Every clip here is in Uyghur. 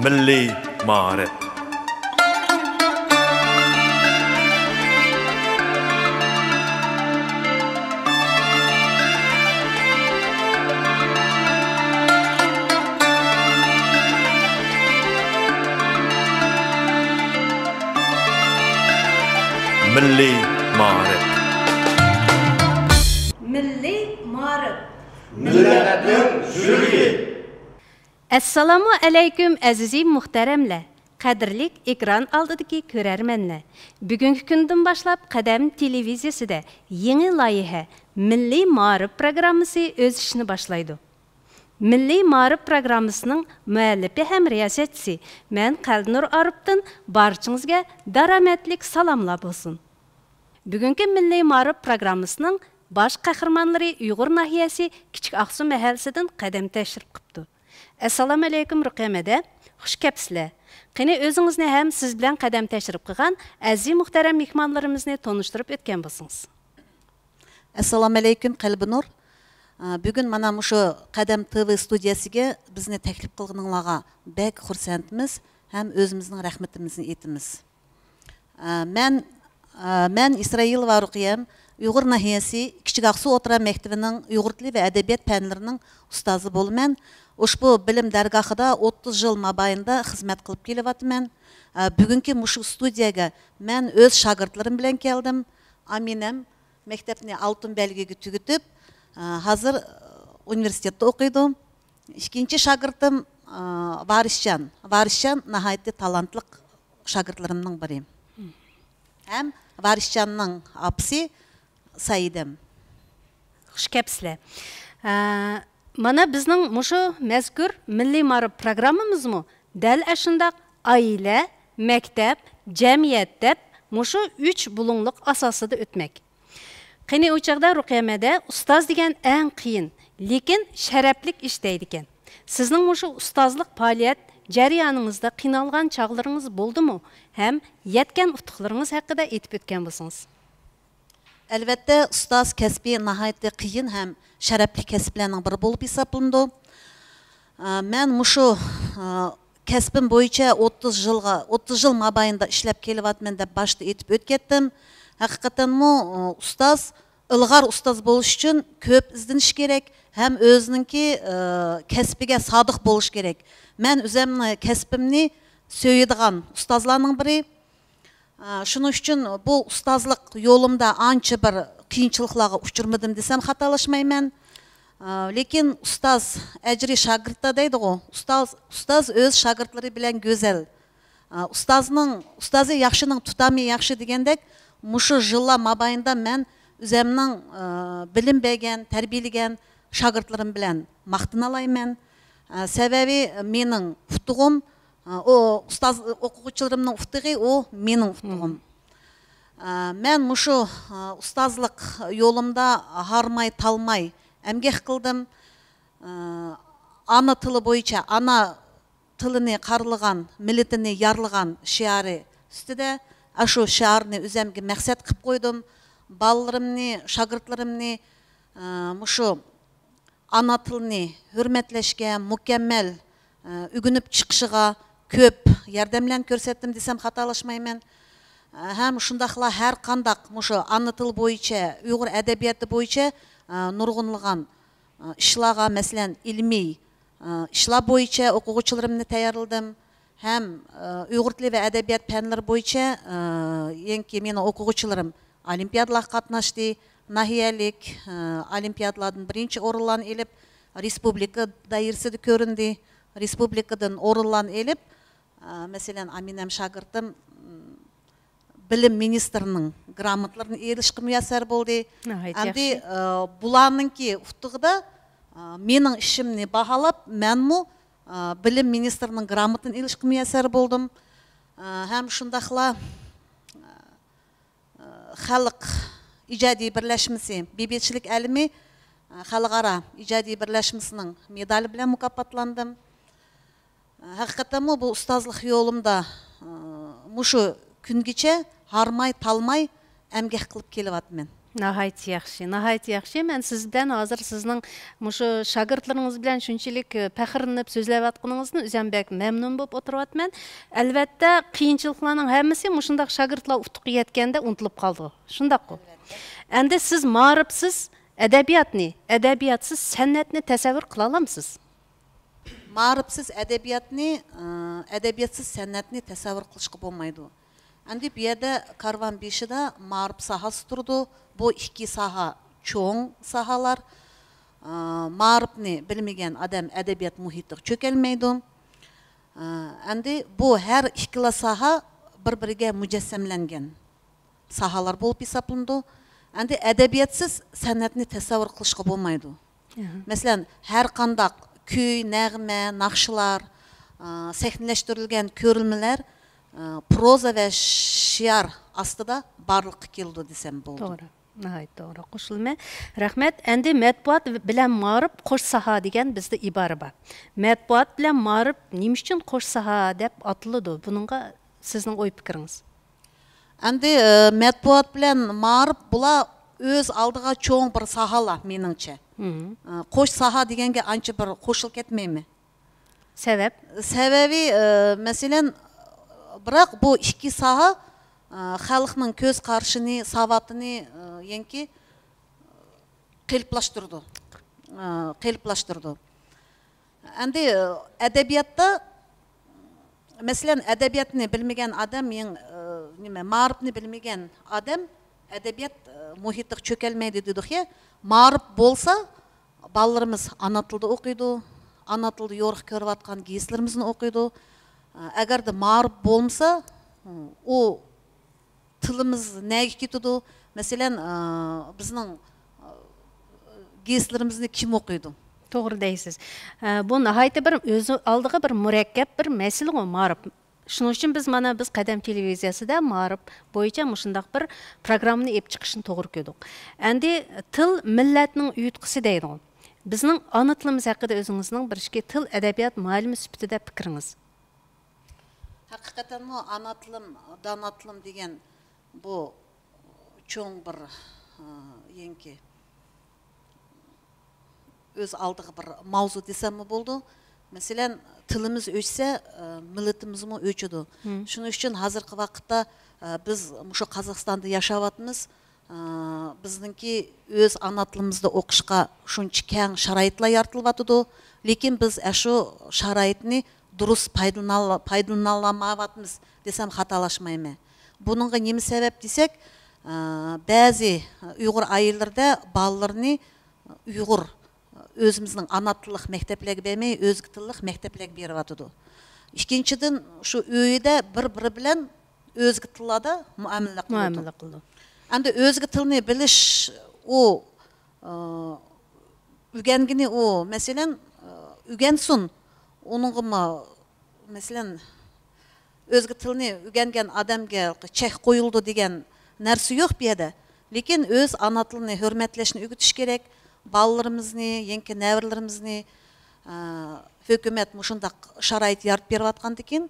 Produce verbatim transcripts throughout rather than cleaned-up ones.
مىللىي مائارىپ. مىللىي مائارىپ. مىللىي مائارىپ. مىللەتنىڭ يۈرىكى. ئەسسالامۇ ئەلەيكۇم، ئەزىزىي مۇھتەرەملەر، قەدىرلىك ئېكران ئالدىدىكى كۆرەرمەنلەر! بۈگۈنكى كۈندىن باشلاپ قەدەم تېلېۋىزىيەسىدە يېڭى لايىھە، مىللىي مائارىپ پروگراممىسى ئۆز ئىشىنى باشلايدۇ. مىللىي مائارىپ پروگراممىسىنىڭ مۇئەللىپى ھەم رىياسەتچىسى مەن قەلبىنۇر ئارىپتىن بارچىڭىزگە دارامەتلىك سالاملار بولسۇن. بۈگۈنكى مىللىي مائارىپ پروگراممىسىنىڭ باش قەھرىمانلىرى ئۇيغۇر ناھىيەسى كىچىك ئاقسۇ مەھەللىسىدىن قەدەم تەشرىپ قىپتۇ. ئەسسالامۇئەلەيكۇم رۇقىيە مەدە، خۇش كەپسىلەر. قېنى ئۆزىڭىزنى ھەم سىز بىلەن قەدەم تەشرىپ قىلغان ئەزىز مۇھتەرەم مېھمانلىرىمىزنى تونۇشتۇرۇپ ئۆتكەن بولسىڭىز. ئەسسالامۇئەلەيكۇم قەلبىنۇر. ئا، بۈگۈن مانا مۇشۇ قەدەم تىۋى ستۇدىيەسىگە بىزنى تەكلىپ قىلغىنىڭلارغا بەك خۇرسەنمىز ھەم ئۆزىمىزنىڭ رەھمىتىمىزنى ئېيتىمىز. ئا، مەن، ئا، مەن ئىسرائىلوۋا رۇقىيەم، ئۇيغۇر ناھىيەسى كىچىك ئاقسۇ ئوتتۇرا مەكتىۋىنىڭ ئۇيغۇر تىلى ۋە ئەدەبىيات پەنلىرىنىڭ ئۇستازى بولىمەن. ئۇشبۇ بىلىم دەرگاھىدا ئوتتۇز يىل مابەينىدە خىزمەت قىلىپ كېلىۋاتىمەن. ئا، بۈگۈنكى مۇشۇ ستۇدىيەگە مەن ئۆز شاگىرتلىرىم بىلەن كەلدىم. ئامىنەم مەكتەپنى ئالتۇن بەلگىگە تۈگىتىپ، ئا، ھازىر، ئا، ئۇنىۋېرسىتېتتا ئوقۇيدۇ. ئىككىنچى شاگىرتىم، ئا، ۋارىسجان. ۋارىسجان ناھايىتى تالانتلىق شاگىرتلىرىمنىڭ بىرى. ھەم ۋارىسجاننىڭ ئاپىسى سەئىدەم. خۇش كەپسىلەر. ئە، مانا بىزنىڭ مۇشۇ مەزكۇر مىللىي مائارىپ پروگراممىمىزمۇ دەل ئەشۇنداق ئائىلە، مەكتەپ، جەمئىيەت دەپ مۇشۇ ئۈچ بۇلۇڭلۇق ئاساسىدا ئۆتمەك. قېنى ئۇ چاغدا رۇقىيە مەدە، ئۇستاز دېگەن ئەڭ قىيىن، لېكىن شەرەپلىك ئىش دەيدىكەن. سىزنىڭ مۇشۇ ئۇستازلىق پائالىيەت جەريانىڭىزدا قىينالغان چاغلىرىڭىز بولدىمۇ؟ ھەم يەتكەن ئۇتۇقلىرىڭىز ھەققىدە ئېيتىپ ئۆتكەن بولسىڭىز. ئەلۋەتتە، ئۇستاز كەسپى ناھايىتى قىيىن ھەم شەرەپلىك كەسىپلەرنىڭ بىرى بولۇپ ھېسابلىنىدۇ. ئا، مەن مۇشۇ، ئا، كەسپىم بويىچە ئوتتۇز يىلغا، ئوتتۇز يىل مابەينىدە ئىشلەپ كېلىۋاتىمەن دەپ باشتا ئېيتىپ ئۆتكەتتىم. ھەقىقەتەنمۇ، ئۇ، ئۇستاز، ئىلغار ئۇستاز بولۇش ئۈچۈن كۆپ ئىزدىنىش كېرەك ھەم ئۆزىنىڭكى، ئە، كەسپىگە سادىق بولۇش كېرەك. مەن ئۆزەمنى، كەسپىمنى سۆيىدىغان ئۇستازلارنىڭ بىرى. ئە، شۇنىڭ ئۈچۈن بۇ ئۇستازلىق يولۇمدا ئانچە بىر قىيىنچىلىقلارغا ئۇچرىمىدىم دېسەم خاتالاشمايمەن. ئە، لېكىن ئۇستاز ئەجرى شاگىرتتا دەيدىغۇ، ئۇستاز، ئۇستاز ئۆز شاگىرتلىرى بىلەن گۈزەل. ئە، ئۇستازنىڭ، ئۇستازى ياخشىنىڭ تۇتامى ياخشى دېگەندەك، مۇشۇ يىللار مابەينىدە مەن ئۆزەمنىڭ، ئە، بىلىم بەرگەن، تەربىيەلىگەن شاگىرتلىرىم بىلەن ماختىنالايمەن. ئە، سەۋەبى مېنىڭ ئۇتۇغۇم، ئە، ئۇ ئۇستاز، ئوقۇغۇچىلىرىمنىڭ ئۇتۇغى، ئۇ مېنىڭ ئۇتۇغۇم. ئە، مەن مۇشۇ، ئە، ئۇستازلىق يولۇمدا ھارماي، تالماي ئەمگەك قىلدىم. ئە، ئانا تىلى بويىچە، ئانا تىلىنى قارلىغان، مىللىتىنى يارلىغان شىئارى ئۈستىدە، ئاشۇ شىئارنى ئۆزەمگە مەقسەت قىلىپ قويدۇم. بالىلىرىمنى، شاگىرتلىرىمنى، ئە، مۇشۇ ئانا تىلنى ھۆرمەتلەشكە، مۇكەممەل، ئە، ئۆگىنىپ چىقىشىغا كۆپ ياردەملەرنى كۆرسەتتىم دېسەم خاتالاشمايمەن. ئە، ھەم شۇنداقلا ھەر قانداق مۇشۇ ئانا تىل بويىچە، ئۇيغۇر ئەدەبىياتى بويىچە، ئە، نۇرغۇنلىغان، ئە، ئىشلارغا، مەسىلەن، ئىلمىي، ئە، ئىشلار بويىچە ئوقۇغۇچىلىرىمنى تەييارلىدىم. ھەم، ئە، ئۇيغۇر تىلى ۋە ئەدەبىيات پەنلىرى بويىچە، ئە، يەنىكى مېنىڭ ئوقۇغۇچىلىرىم ئولىمپىيادىلارغا قاتناشتى. ناھىيەلىك، ئە، ئولىمپىيادىلاردىن بىرىنچى ئورۇنلارنى ئېلىپ، رېسپۇبلىكا دائىرىسىدە كۆرۈندى. رېسپۇبلىكىدىن ئورۇنلارنى ئېلىپ، ئە، مەسىلەن، ئامىنەم شاگىرتىم، م، بىلىم مىنىستىرىنىڭ گراموتلىرىنى ئېلىشقا مۇيەسسەر بولدى. ناھايىتى ئەمدى، ياخشى. ئە، بۇلارنىڭكى ئۇتۇقىدا، ئە، مېنىڭ ئىشىمنى باھالاپ، مەنمۇ، ئە، بىلىم مىنىستىرىنىڭ گراموتىنى ئېلىشقا مۇيەسسەر بولدۇم. ئە، ھەم شۇنداقلا، ئە، خەلق ئىجادىي بىرلەشمىسى، بىبىچىلىك ئەلىمى، ئە، خەلقئارا ئىجادىي بىرلەشمىسىنىڭ مېدالى بىلەن مۇكاپاتلاندىم. ھەقىقەتەنمۇ بۇ ئۇستازلىق يولۇمدا، ئە، مۇشۇ كۈنگىچە ھارماي، تالماي ئەمگەك قىلىپ كېلىۋاتىمەن. ناھايىتى ياخشى، ناھايىتى ياخشى. مەن سىز بىلەن ھازىر سىزنىڭ مۇشۇ شاگىرتلىرىڭىز بىلەن شۇنچىلىك، ئە، پەخىرلىنىپ سۆزلەۋاتقىنىڭىزدىن ئۆزۈم بەك مەمنۇن بولۇپ ئولتۇرۇۋاتىمەن. ئەلۋەتتە، قىيىنچىلىقلارنىڭ ھەممىسى مۇشۇنداق شاگىرتلار ئۇتۇققا يەتكەندە ئۇنتۇلۇپ قالىدۇ. شۇنداققۇ؟ ئەمدى سىز مائارىپسىز ئەدەبىياتنى، ئەدەبىياتسىز سەنئەتنى تەسەۋۋۇر قىلالامسىز؟ مائارىپسىز ئەدەبىياتنى، ئە، ئەدەبىياتسىز سەنئەتنى تەسەۋۋۇر قىلىشقا بولمايدۇ. ئەمدى بۇ يەردە كارۋان بېشىدا مائارىپ ساھەسى تۇرىدۇ. بۇ ئىككى ساھە چوڭ ساھەلەر. ئە، مائارىپنى بىلمىگەن ئادەم ئەدەبىيات مۇھىتىغا چۆكەلمەيدۇ. ئە، ئەمدى بۇ ھەر ئىككىلا ساھە بىر-بىرىگە مۇجەسسەملەنگەن ساھەلەر بولۇپ ھېسابلىنىدۇ. ئەمدى ئەدەبىياتسىز سەنئەتنى تەسەۋۋۇر قىلىشقا بولمايدۇ. ئەھە. مەسىلەن، ھەر قانداق كۈي، نەغمە، ناخشىلار، ئا، سەھنىلەشتۈرۈلگەن كۆرۈلمىلەر، ئا، پروزا ۋە شېئىر ئاستىدا بارلىققا كېلىدۇ دېسەم بولىدۇ. توغرا، ناھايىتى توغرا، قوشۇلىمەن. رەھمەت. ئەمدى مەتبۇئات بىلەن مائارىپ قوش ساھە دېگەن بىزدە ئىبارە بار. مەتبۇئات بىلەن مائارىپ نېمە ئۈچۈن قوش ساھە دەپ ئاتىلىدۇ؟ بۇنىڭغا سىزنىڭ ئوي پىكرىڭىز؟ ئەمدى، ئە، مەتبۇئات بىلەن مائارىپ بۇلار ئۆز ئالدىغا چوڭ بىر ساھەلەر مېنىڭچە. مم. ئە، قوش ساھە دېگەنگە ئانچە بىر قوشۇلۇپ كەتمەيمەن. سەۋەب؟ سەۋەبى، ئە، مەسىلەن، بىراق بۇ ئىككى ساھە، ئە، خەلقنىڭ كۆز قارىشىنى، ساۋاتىنى، ئە، يەنىكى قېلىپلاشتۇرىدۇ. ئە، قېلىپلاشتۇرىدۇ. ئەمدى، ئە، ئەدەبىياتتا، مەسىلەن، ئەدەبىياتنى بىلمىگەن ئادەم، يېڭ-، ئە، نېمە، مائارىپنى بىلمىگەن ئادەم ئەدەبىيات، ئە، مۇھىتىغا چۆكەلمەيدۇ دېدۇق يا. مائارىپ بولسا، بالىلىرىمىز ئانا تىلدا ئوقۇيدۇ، ئانا تىلدا يورۇق كۆرۈۋاتقان گېزىتلىرىمىزنى ئوقۇيدۇ. ئە، ئەگەردە مائارىپ بولمىسا، ئۇ تىلىمىز نەگە كېتىدۇ؟ مەسىلەن، ئە، بىزنىڭ، ئە، گېزىتلىرىمىزنى كىم ئوقۇيدۇ؟ توغرا دەيسىز. ئە، بۇ ناھايىتى بىر ئۆز ئالدىغا بىر مۇرەككەپ بىر مەسىلىغۇ مائارىپ. شۇنىڭ ئۈچۈن بىز مانا بىز قەدەم تېلېۋىزىيەسىدە مائارىپ بويىچە مۇشۇنداق بىر پروگراممىنى ئېلىپ چىقىشنى توغرا كۆردۇق. ئەمدى تىل مىللەتنىڭ ئۇيۇتقۇسى دەيدىغۇ. بىزنىڭ ئانا تىلىمىز ھەققىدە ئۆزىڭىزنىڭ بىر ئىككى تىل ئەدەبىيات مۇئەللىمى سۈپىتىدە پىكرىڭىز؟ ھەقىقەتەنمۇ ئانا تىلىم، دانا تىلىم دېگەن بۇ چوڭ بىر، ئە، يەنكى ئۆز ئالدىغا بىر ماۋزۇ دېسەممۇ بولىدۇ. مەسىلەن، تىلىمىز ئۆچسە، ئە، مىللىتىمىزمۇ ئۆچىدۇ. مم. شۇنىڭ ئۈچۈن ھازىرقى ۋاقىتتا، ئە، بىز مۇشۇ قازاقىستاندا ياشاۋاتىمىز. ئە، بىزنىڭكى ئۆز ئانا تىلىمىزدا ئوقۇشقا شۇنچە كەڭ شارائىتلار يارىتىلىۋاتىدۇ. لېكىن بىز ئەشۇ شارائىتنى دۇرۇس پايدىلىنال-، پايدىلىنالمايۋاتىمىز دېسەم خاتالاشمايمەن. بۇنىڭغا نېمە سەۋەب دېسەك، ئە، بەزى ئۇيغۇر ئائىلىلىرىدە بالىلىرىنى ئۇيغۇر، ئۆزىمىزنىڭ ئانا تىللىق مەكتەپلەرگە بەرمەي، ئۆزگە تىللىق مەكتەپلەرگە بېرىۋاتىدۇ. ئىككىنچىدىن، شۇ ئۆيدە بىر-بىرى بىلەن ئۆزگە تىللاردا مۇئامىلە قىلىدۇ. مۇئامىلە قىلىدۇ. ئەمدى ئۆزگە تىلنى بىلىش، ئۇ، ئە، ئۆگەنگىنى ئۇ، مەسىلەن، ئە، ئۆگەنسۇن. ئۇنىڭغىمۇ، مەسىلەن، ئۆزگە تىلنى ئۆگەنگەن ئادەمگە چەك قويۇلىدۇ دېگەن نەرسە يوق بۇ يەردە. لېكىن ئۆز ئانا تىلىنى ھۆرمەتلەشنى ئۆگىتىش كېرەك. بالىلىرىمىزنى، يېڭى نەۋرىلىرىمىزنى، ئە، ھۆكۈمەت مۇشۇنداق شارائىت يارىتىپ بېرىۋاتقاندىكىن،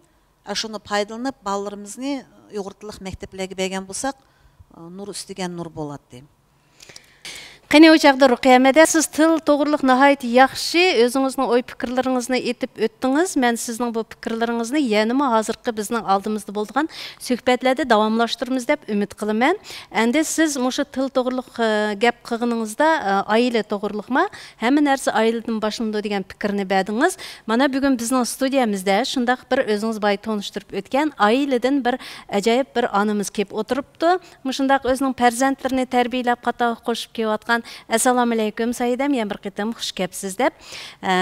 ئە، شۇنى پايدىلىنىپ، بالىلىرىمىزنى ئۇيغۇر تىللىق مەكتەپلەرگە بەرگەن بولساق، ئە، نۇر ئۈستىگە نۇر بولاتتى. قېنى، ئۇ چاغدا رۇقىيە مەدە، سىز تىل توغرۇلۇق ناھايىتى ياخشى ئۆزىڭىزنىڭ ئوي پىكىرلىرىڭىزنى ئېيتىپ ئۆتتىڭىز. مەن سىزنىڭ بۇ پىكىرلىرىڭىزنى يەنىمۇ ھازىرقى بىزنىڭ ئالدىمىزدا بولىدىغان سۆھبەتلەردە داۋاملاشتۇرىمىز دەپ ئۈمىد قىلىمەن. ئەمدى سىز مۇشۇ تىل توغرۇلۇق، ئە، گەپ قىلغىنىڭىزدا، ئە، ئائىلە توغرۇلۇقما، ھەممە نەرسە ئائىلىدىن باشلىنىدۇ دېگەن پىكىرنى بەردىڭىز. مانا بۈگۈن بىزنىڭ ستۇدىيەمىزدە شۇنداق بىر ئۆزىڭىز بايا تونۇشتۇرۇپ ئۆتكەن ئائىلىدىن بىر ئاجايىپ بىر ئانىمىز كېلىپ ئولتۇرۇپتۇ. مۇشۇنداق ئۆزىنىڭ پەرزەنتلىرىنى تەربىيەلەپ، قاتارغا قوشۇپ كېلىۋاتقان، ئەسسالامۇئەلەيكۇم سەئىدەم، يەنە بىر قېتىم خۇش كەپسىز دەپ. ئە،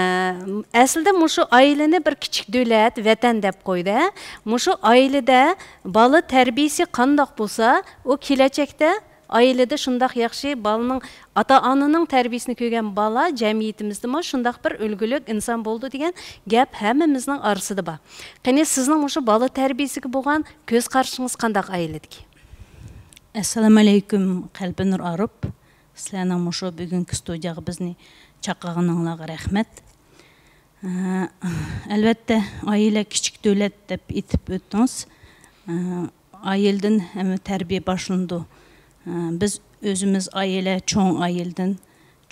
ئەسلىدە مۇشۇ ئائىلىنى بىر كىچىك دۆلەت، ۋەتەن دەپ قويدى. مۇشۇ ئائىلىدە بالا تەربىيىسى قانداق بولسا، ئۇ كېلەچەكتە ئائىلىدە شۇنداق ياخشى بالىنىڭ، ئاتا-ئانىنىڭ تەربىيىسىنى كۆرگەن بالا جەمئىيىتىمىزدىمۇ شۇنداق بىر ئۈلگىلىك ئىنسان بولىدۇ دېگەن گەپ ھەممىمىزنىڭ ئارىسىدا بار. قېنى، سىزنىڭ مۇشۇ بالا تەربىيىسىگە بولغان كۆز قارىشىڭىز قانداق ئائىلىدىكى؟ ئەسسالامۇئەلەيكۇم، قەلبىنۇر ئارۇپ. سىلەرنىڭ مۇشۇ بۈگۈنكى ستۇدىيەگە بىزنى چاقىرغىنىڭلارغا رەھمەت. ئە، ئەلۋەتتە، ئائىلە كىچىك دۆلەت دەپ ئېيتىپ ئۆتتىڭىز. ئە، ئائىلىدىن ھەممە تەربىيە باشلىنىدۇ، بىز ئۆزىمىز ئائىلە، چوڭ ئائىلىدىن،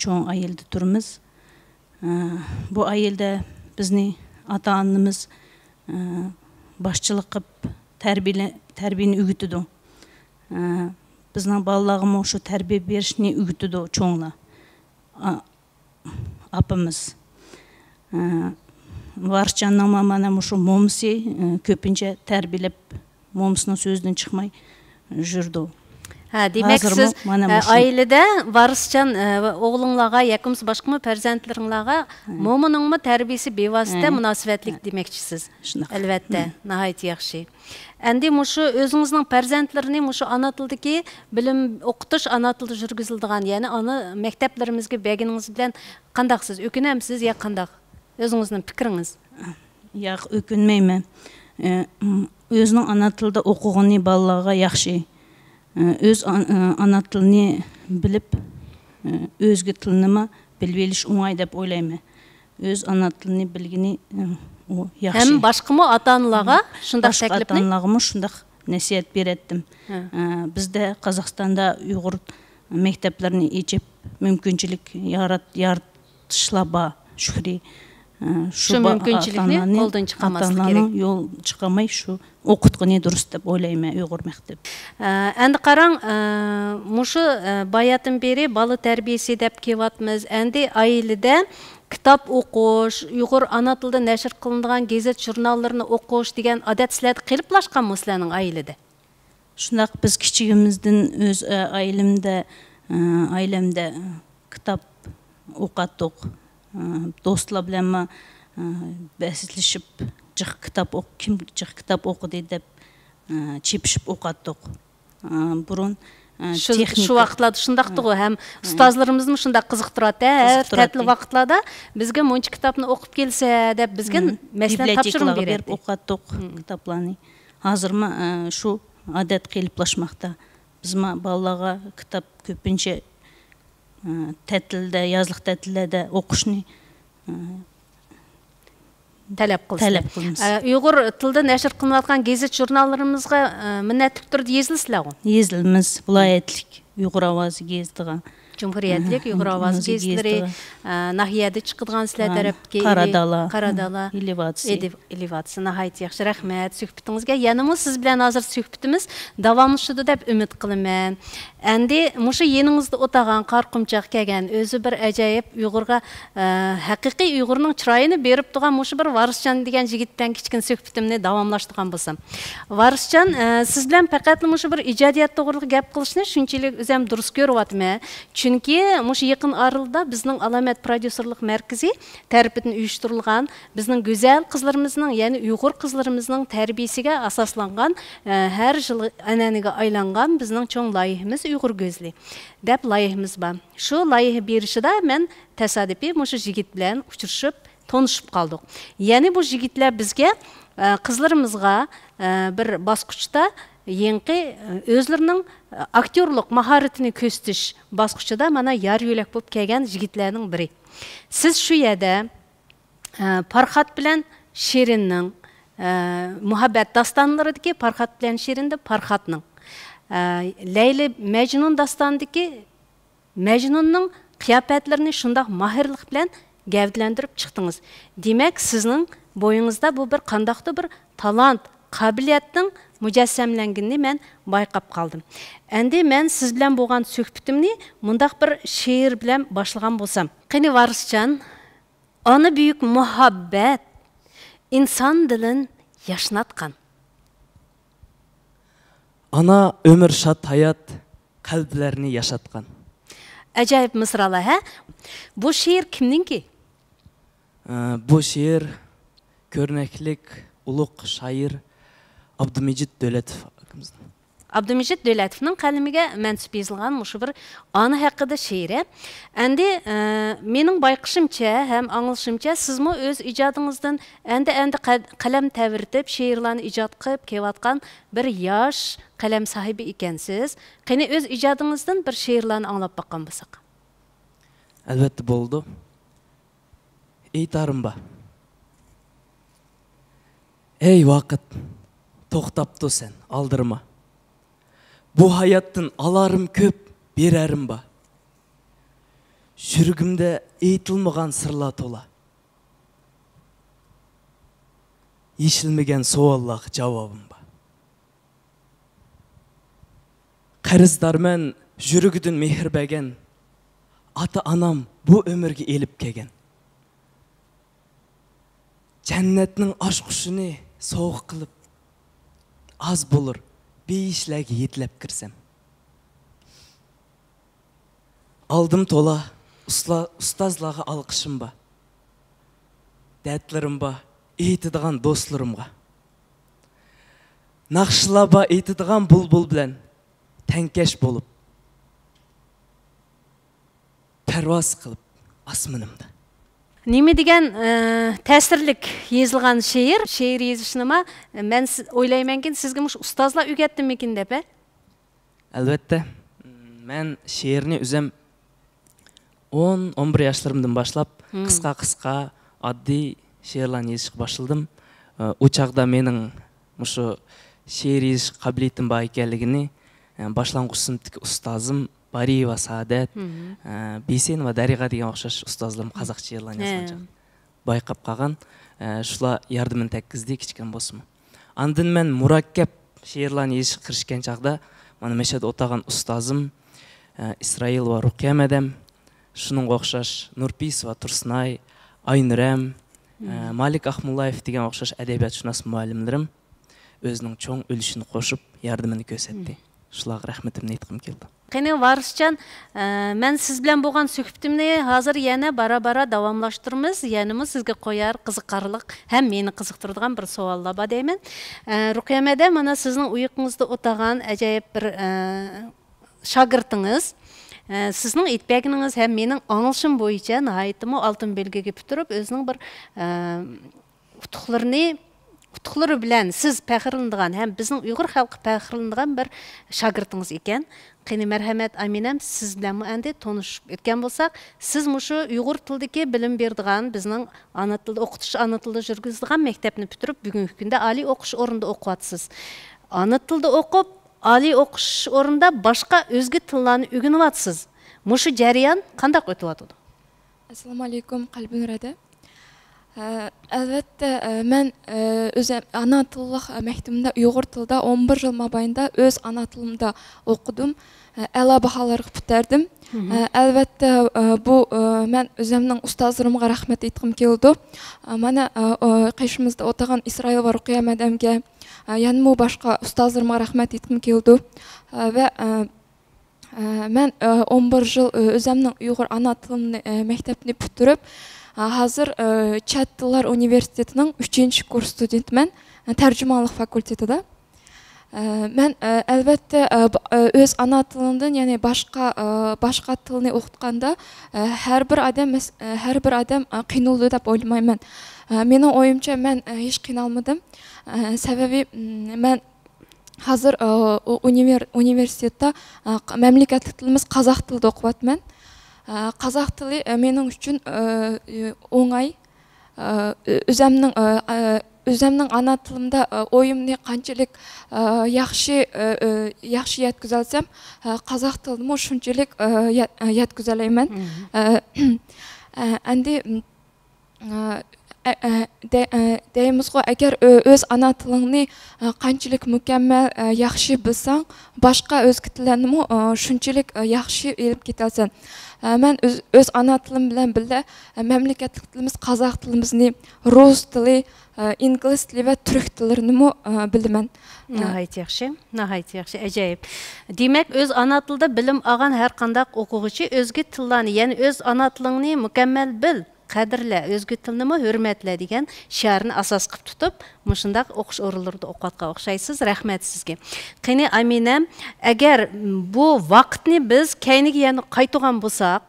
چوڭ ئائىلىدە تۇرىمىز. بۇ ئائىلىدە بىزنى ئاتا-ئانىمىز باشچىلىق قىلىپ تەربىيەلە-، تەربىيەنى ئۆگىتىدۇ. بىزنىڭ بالىلارغىمۇ شۇ تەربىيە بېرىشنى ئۆگىتىدۇ چوڭلار. ئاپىمىز. ئە، ۋارىسجاننىڭمۇ مانا مۇشۇ مومىسى، ئە، كۆپىنچە تەربىيەلەپ، مومىسىنىڭ سۆزىدىن چىقماي يۈرىدۇ. ھە، دېمەك، ھازىرمۇ سىز، مانا ئە، مۇشۇ ئائىلىدە ۋارىسجان، ئە، ئوغلۇڭلارغا ياكى بولمىسا باشقىمۇ پەرزەنتلىرىڭلارغا ھە. مومىنىڭمۇ تەربىيىسى بىۋاسىتە ھە. مۇناسىۋەتلىك ھە. دېمەكچىسىز. شۇنداق. ئەلۋەتتە، ھە. ناھايىتى ياخشى. ئەمدى مۇشۇ ئۆزىڭىزنىڭ پەرزەنتلىرىنى مۇشۇ ئانا تىلدىكى بىلىم ئوقۇتۇش، ئانا تىلدا يۈرگۈزۈلىدىغان، يەنى ئانا مەكتەپلىرىمىزگە بەرگىنىڭىز بىلەن قانداقسىز؟ ئۆكۈنەمسىز يا قانداق؟ ئۆزىڭىزنىڭ پىكرىڭىز. ياق، ئۆكۈنمەيمەن. ئە، ئۆزىنىڭ ئانا تىلىدا ئوقۇغىنى بالىلارغا ياخشى. ئە، ئۆز ئان-، ئە، ئانا تىلىنى بىلىپ، ئە، ئۆزگە تىلنىمۇ بىلىۋېلىش ئوڭاي دەپ ئويلايمەن. ئۆز ئانا تىلىنى بىلگىنى، ئە، ئۇ ياخشى. ھەم باشقىمۇ ئاتا-ئانىلارغا شۇنداق باشقا تەكلىپنى؟ ئاتا-ئانىلارغىمۇ شۇنداق نەسىھەت بېرەتتىم. ھە. ئە، بىزدە قازاقىستاندا ئۇيغۇر مەكتەپلىرىنى ئېچىپ، مۇمكىنچىلىك يارات-، يارىتىشلار بار، شۈكرى. ئە، شۇ شۇ با-، مۇمكىنچىلىكنى ئاتا-ئانىنى، قولدىن چىقارماسلىق ئاتا-ئانىنىڭ كېرەك. يول چىقارماي شۇ ئوقۇتقىنى دۇرۇس دەپ ئويلايمەن ئۇيغۇر مەكتەپ. ئە، ئەمدى قاراڭ، ئە، مۇشۇ، ئە، باياتىن بېرى بالا تەربىيىسى دەپ كېلىۋاتىمىز. ئەمدى ئائىلىدە كىتاب ئوقۇش، ئۇيغۇر ئانا تىلىدا نەشر قىلىنىدىغان گېزىت ژۇرناللىرىنى ئوقۇش دېگەن ئادەت سىلەردە قېلىپلاشقانمۇ سىلەرنىڭ ئائىلىدە؟ شۇنداق، بىز كىچىكىمىزدىن ئۆز، ئە، ئائىلىمدە، ئە، ئائىلەمدە كىتاب ئوقاتتۇق. ئە، دوستلار بىلەنمۇ، ئە، بەسلىشىپ، جىق كىتاب ئوق-، كىم جىق كىتاب ئوقۇدى دەپ، ئە، چېپىشىپ ئوقاتتۇق. ئە، بۇرۇن، ئە، شۇ، تېخنىكا شۇ ۋاقىتلاردا شۇنداقتىغۇ، ھە. ھەم ئۇستازلىرىمىزمۇ شۇنداق قىزىقتۇراتتى، ھە، ھەر قىزىقتۇراتتى. تەتىل ۋاقىتلاردا بىزگە مۇنچە كىتابنى ئوقۇپ كەلسە دەپ بىزگە ھە. مەسلىھەت تاپشۇرۇق بېرەتتى. بىبلىيوتېكىلارغا بېرىپ ئوقۇتاتتۇق ھە. كىتابلارنى. ھازىرمۇ، ئە، شۇ ئادەت قېلىپلاشماقتا. بىزمۇ بالىلارغا كىتاب كۆپىنچە، ئە، تەتىلدە، يازلىق تەتىللەردە ئوقۇشنى، ئە، تەلەپ قىلىسىلەر. تەلەپ قىلىمىز. ئە، ئۇيغۇر تىلىدا نەشر قىلىنىۋاتقان گېزىت ژۇرناللىرىمىزغا، ئە، مىننەتلىك تۈردە يېزىلىسىلەرغۇ؟ يېزىلىمىز. ۋىلايەتلىك ئۇيغۇر ئاۋازى گېزىتىغا. جۇمھۇرىيەتلىك ئۇيغۇر ئاۋازى گېزىتلىرى، ئە، ناھىيەدە چىقىدىغان سىلەر تەرەپكە قارادالا. قارادالا. ئېلىۋاتسى. ئېلىۋاتسى. ناھايىتى ياخشى. رەھمەت سۆھبىتىڭىزگە. يەنىمۇ سىز بىلەن ھازىر سۆھبىتىمىز داۋاملىشىدۇ دەپ ئۈمىد قىلىمەن. ئەمدى مۇشۇ يېنىڭىزدا ئولتۇرغان قارا قۇمچاق كەلگەن، ئۆزى بىر ئەجايىپ ئۇيغۇرغا، ئە، ھەقىقىي ئۇيغۇرنىڭ چىرايىنى بېرىپ تۇرغان مۇشۇ بىر ۋارىسجان دېگەن يىگىت بىلەن كىچىككىنە سۆھبىتىمنى داۋاملاشتۇرغان بولسام. ۋارىسجان، ئە، سىز بىلەن پەقەتلا مۇشۇ بىر ئىجادىيەت توغرىلىق گەپ قىلىشنى شۇنچىلىك ئۆزۈم دۇرۇس كۆرۈۋاتىمەن. چۈنكى مۇشۇ يېقىن ئارىلىدا بىزنىڭ ئالامەت پروديۇسېرلىق مەركىزى تەرىپىدىن ئۇيۇشتۇرۇلغان بىزنىڭ گۈزەل قىزلىرىمىزنىڭ، يەنى ئۇيغۇر قىزلىرىمىزنىڭ تەربىيىسىگە ئاساسلانغان، ئە، ھەر يىل ئەنئەنىگە ئايلانغان بىزنىڭ چوڭ لايىھىمىز ئۇيغۇر گۈزىلى دەپ لايىھىمىز بار. شۇ لايىھە بېرىشىدا مەن تاسادىپىي مۇشۇ يىگىت بىلەن ئۇچرىشىپ، تونۇشۇپ قالدۇق. يەنى بۇ يىگىتلەر بىزگە، ئە، قىزلىرىمىزغا، ئە، بىر باسقۇچتا يېڭىقى، ئە، ئۆزلىرىنىڭ، ئە، ئاكتيورلۇق ماھارىتىنى كۆرسىتىش باسقۇچىدا مانا يار يۆلەك بولۇپ كەلگەن يىگىتلەرنىڭ بىرى. سىز شۇ يەردە، ئە، پارخات بىلەن شېرىننىڭ، ئە، مۇھەببەت داستانلىرىدىكى پارخات بىلەن شېرىندە پارخاتنىڭ، ئە، لەيلى مەجنۇن داستانىدىكى مەجنۇننىڭ قىياپەتلىرىنى شۇنداق ماھىرلىق بىلەن گەۋدىلەندۈرۈپ چىقتىڭىز. دېمەك، سىزنىڭ بويىڭىزدا بۇ بىر قانداقتۇر بىر تالانت، قابىلىيەتنىڭ مۇجەسسەملەنگىنىنى مەن بايقاپ قالدىم. ئەمدى مەن سىز بىلەن بولغان سۆھبىتىمنى مۇنداق بىر شېئىر بىلەن باشلىغان بولسام. قېنى، ۋارىسجان، ئانا بۈيۈك مۇھەببەت ئىنسان دىلىن ياشناتقان. ئانا ئۆمۈر شاد ھايات قەلبلەرنى ياشاتقان. ئاجايىپ مىسرالار، ھە؟ بۇ شېئىر كىمنىڭكى؟ ئە، بۇ شېئىر كۆرنەكلىك ئۇلۇغ شائىر ئابدۇمىجىت دۆلەتوف ئاكىمىزنىڭ. ئابدۇمىجىت دۆلەتوفنىڭ قەلىمىگە مەنسۇپ يېزىلغان مۇشۇ بىر ئانا ھەققىدە شېئىر. ئەمدى، ئە، مېنىڭ بايقىشىمچە ھەم ئاڭلىشىمچە، سىزمۇ ئۆز ئىجادىڭىزدىن ئەندى-ئەندى قە-، قەلەم تەۋرىتىپ، شېئىرلارنى ئىجاد قىلىپ كېلىۋاتقان بىر ياش قەلەم ساھىبى ئىكەنسىز. قېنى، ئۆز ئىجادىڭىزدىن بىر شېئىرلارنى ئاڭلاپ باققان بولساق. ئەلۋەتتە بولىدۇ. ئېيتارىم بار. ئەي ۋاقىت، توختاپ تۇر سەن، ئالدىرىما. بۇ ھاياتتىن ئالارىم كۆپ، بېرەرىم بار. يۈرىكىمدە ئېيتىلمىغان سىرلار تولا. يېشىلمىگەن سوئاللارغا جاۋابىم بار. قەرزدارمەن يۈرىكىدىن مېھىر بەرگەن، ئاتا-ئانام بۇ ئۆمۈرگە ئېلىپ كەلگەن. جەننەتنىڭ ئاچقۇچىنى سوۋغا قىلىپ، ئاز بولۇر بېيىشلەرگە يېتىلەپ كىرسەم. ئالدىم تولا ئۇسلا-، ئۇستازلارغا ئالقىشىم بار. دەردلىرىم بار، ئېيتىدىغان دوستلىرىمغا. ناخشىلار بار ئېيتىدىغان بۇلبۇل بىلەن تەڭكەش بولۇپ، پەرۋاز قىلىپ ئاسمىنىمدا. نېمە دېگەن، ئە، تەسىرلىك يېزىلغان شېئىر. شېئىر يېزىشنىما مەن سىز، ئويلايمەنكىن، سىزگە مۇشۇ ئۇستازلار ئۆگەتتىمىكىن دەپ، ھە؟ ئەلۋەتتە، مەن شېئىرنى ئۆزۈم ئون، ئون بىر ياشلىرىمدىن باشلاپ، مم، قىسقا-قىسقا، ئاددىي شېئىرلارنى يېزىشقا باشلىدىم. ئۇ چاغدا مېنىڭ مۇشۇ شېئىر يېزىش قابىلىيىتىم بار ئىكەنلىكىنى، باشلانغۇچ سىنىپتىكى ئۇستازىم بارىيېۋا سائادەت، مم، بېسىنوۋا دەرىغا دېگەن ئوخشاش ئۇستازلىرىم قازاق شېئىرلارنى يازغان، ھە، چاغدا بايقاپ قالغان. ئە، شۇلار ياردىمىنى تەگكۈزدى كىچىككىنە بولسىمۇ. ئاندىن مەن مۇرەككەپ شېئىرلارنى يېزىشقا كىرىشكەن چاغدا، مانا مەشەدە ئولتۇرغان ئۇستازىم، ئە، ئىسرائىل ۋە رۇقىيە مەدەم، شۇنىڭغا ئوخشاش نۇرپىيىسوۋا تۇرسۇنئاي، ئاينۇرەم، ئە، مم، مالىك ئاخمۇللايېف دېگەن ئوخشاش ئەدەبىياتشۇناس مۇئەللىملىرىم ئۆزىنىڭ چوڭ ئۈلۈشىنى قوشۇپ، ياردىمىنى كۆرسەتتى. مم. شۇلارغا رەھمىتىمنى ئېيتقۇم كېلىدۇ. قېنى، ۋارىسجان، ئە، مەن سىز بىلەن بولغان سۆھبىتىمنى ھازىر يەنە بارا-بارا داۋاملاشتۇرىمىز. يەنىمۇ سىزگە قويار قىزىقارلىق ھەم مېنى قىزىقتۇرىدىغان بىر سوئاللار بار دەيمەن. ئە، رۇقىيە مەدەم، مانا سىزنىڭ ئۇيىقىڭىزدا ئولتۇرغان ئەجايىپ بىر، ئە، شاگىرتىڭىز، ئە، سىزنىڭ ئېيتىپ بەرگىنىڭىز ھەم مېنىڭ ئاڭلىشىم بويىچە ناھايىتىمۇ ئالتۇن بەلگىگە پۈتتۈرۈپ، ئۆزىنىڭ بىر، ئە، ئۇتۇقلىرىنى، ئۇتۇقلىرى بىلەن سىز پەخىرلىنىدىغان ھەم بىزنىڭ ئۇيغۇر خەلقى پەخىرلىنىدىغان بىر شاگىرتىڭىز ئىكەن. قېنى، مەرھەمەت، ئامىنەم، سىز بىلەنمۇ ئەمدى تونۇشۇپ ئۆتكەن بولساق، سىز مۇشۇ ئۇيغۇر تىلىدىكى بىلىم بېرىدىغان، بىزنىڭ ئانا تىلدا ئوقۇتۇش، ئانا تىلدا يۈرگۈزىدىغان مەكتەپنى پۈتتۈرۈپ، بۈگۈنكى كۈندە ئالىي ئوقۇش ئورنىدا ئوقۇۋاتىسىز. ئانا تىلدا ئوقۇپ، ئالىي ئوقۇش ئورنىدا باشقا ئۆزگە تىللارنى ئۆگىنىۋاتىسىز. مۇشۇ جەريان قانداق ئۆتۈۋاتىدۇ؟ ئەسسالامۇ ئەلەيكۇم، قەلبىنۇر ھەدە. ئە، ئەلۋەتتە، ئە، مەن، ئە، ئۆز ئانا تىللىق مەكتىۋىمدە ئۇيغۇر تىلىدا ئون بىر يىل مابەينىدە ئۆز ئانا تىلىمدا ئوقۇدۇم. ئە، ئەلا باھالارغا پۈتتۈردۈم. مم. ئە، ئەلۋەتتە، ئە، بۇ، ئە، مەن ئۆزۈمنىڭ ئۇستازلىرىمغا رەھمەت ئېيتقۇم كېلىدۇ. ئە، مانا، ئە، ئە، قېشىمىزدا ئولتۇرغان ئىسرائىل ۋە رۇقىيە مەدەمگە، ئە، يەنىمۇ باشقا ئۇستازلىرىمغا رەھمەت ئېيتقۇم كېلىدۇ. ئە، ۋە، ئە، ئە، مەن، ئە، ئون بىر يىل، ئە، ئۆزۈمنىڭ ئۇيغۇر ئانا تىلىمنى، ئە، مەكتەپنى پۈتتۈرۈپ، ئە، ھازىر، ئە، چەت تىللار ئۇنىۋېرسىتېتىنىڭ ئۈچىنچى كۇرس ستۇدېنتىمەن، ئە، تەرجىمانلىق فاكۇلتېتىدا. ئە، مەن، ئە، ئەلۋەتتە، ئە، ب-، ئە، ئۆز ئانا تىلىمدىن، يەنى باشقا، ئە، باشقا تىلنى ئوقۇتقاندا، ئە، ھەر بىر ئادەم مەس-، ئە، ھەر بىر ئادەم، ئە، قىينىلىدۇ دەپ ئويلىمايمەن. ئە، مېنىڭ ئويۇمچە، مەن، ئە، ھېچ قىينالمىدىم. ئە، سەۋەبى، م، مەن ھازىر، ئە، ئۇ-، ئۇنىۋېر-، ئۇنىۋېرسىتېتتا، ئە، ق-، مەملىكەتلىك تىلىمىز قازاق تىلىدا ئوقۇۋاتىمەن. ئە، قازاق تىلى، ئە، مېنىڭ ئۈچۈن، ئە، ئوڭاي. ئە، ئۆ-، ئۆزۈمنىڭ، ئە، ئە، ئۆزۈمنىڭ ئانا تىلىمدا، ئە، ئويۇمنى قانچىلىك، ئە، ياخشى، ئە، ئە، ياخشى يەتكۈزەلسەم، ئە، قازاق تىلىدىمۇ شۇنچىلىك، ئە، يەت-، ئە، يەتكۈزەلەيمەن. مم. ئە، ئە، ئەندى، م، ئە، ئە، ئە، دە-، ئە، دەيمىزغۇ، ئەگەر ئۆ-، ئۆز ئانا تىلىڭنى، ئە، قانچىلىك مۇكەممەل، ئە، ياخشى بىلسەڭ، باشقا ئۆزگە تىللارنىمۇ، ئە، شۇنچىلىك، ئە، ياخشى ئېلىپ كېتەلسەن. ئە، مەن ئۆز، ئۆز ئانا تىلىم بىلەن بىللە، ئە، مەملىكەتلىك تىلىمىز قازاق تىلىمىزنى، رۇس تىلى، ئە، ئىنگلىز تىلى ۋە تۈرك تىللىرىنىمۇ، ئە، بىلىمەن. ئە، ناھايىتى ياخشى، ناھايىتى ياخشى، ئەجايىپ. دېمەك، ئۆز ئانا تىلىدا بىلىم ئالغان ھەر قانداق ئوقۇغۇچى ئۆزگە تىللارنى، يەنى ئۆز ئانا تىلىڭنى مۇكەممەل بىل، قەدىرلە، ئۆزگە تىلنىمۇ ھۆرمەتلە دېگەن شىئارنى ئاساس قىلىپ تۇتۇپ، مۇشۇنداق ئوقۇش ئورۇنلىرىدا ئوقۇۋاتقان ئوخشايسىز. رەھمەت سىزگە. قېنى، ئامىنەم، ئەگەر بۇ ۋاقىتنى بىز كەينىگە يەنە قايتۇرغان بولساق،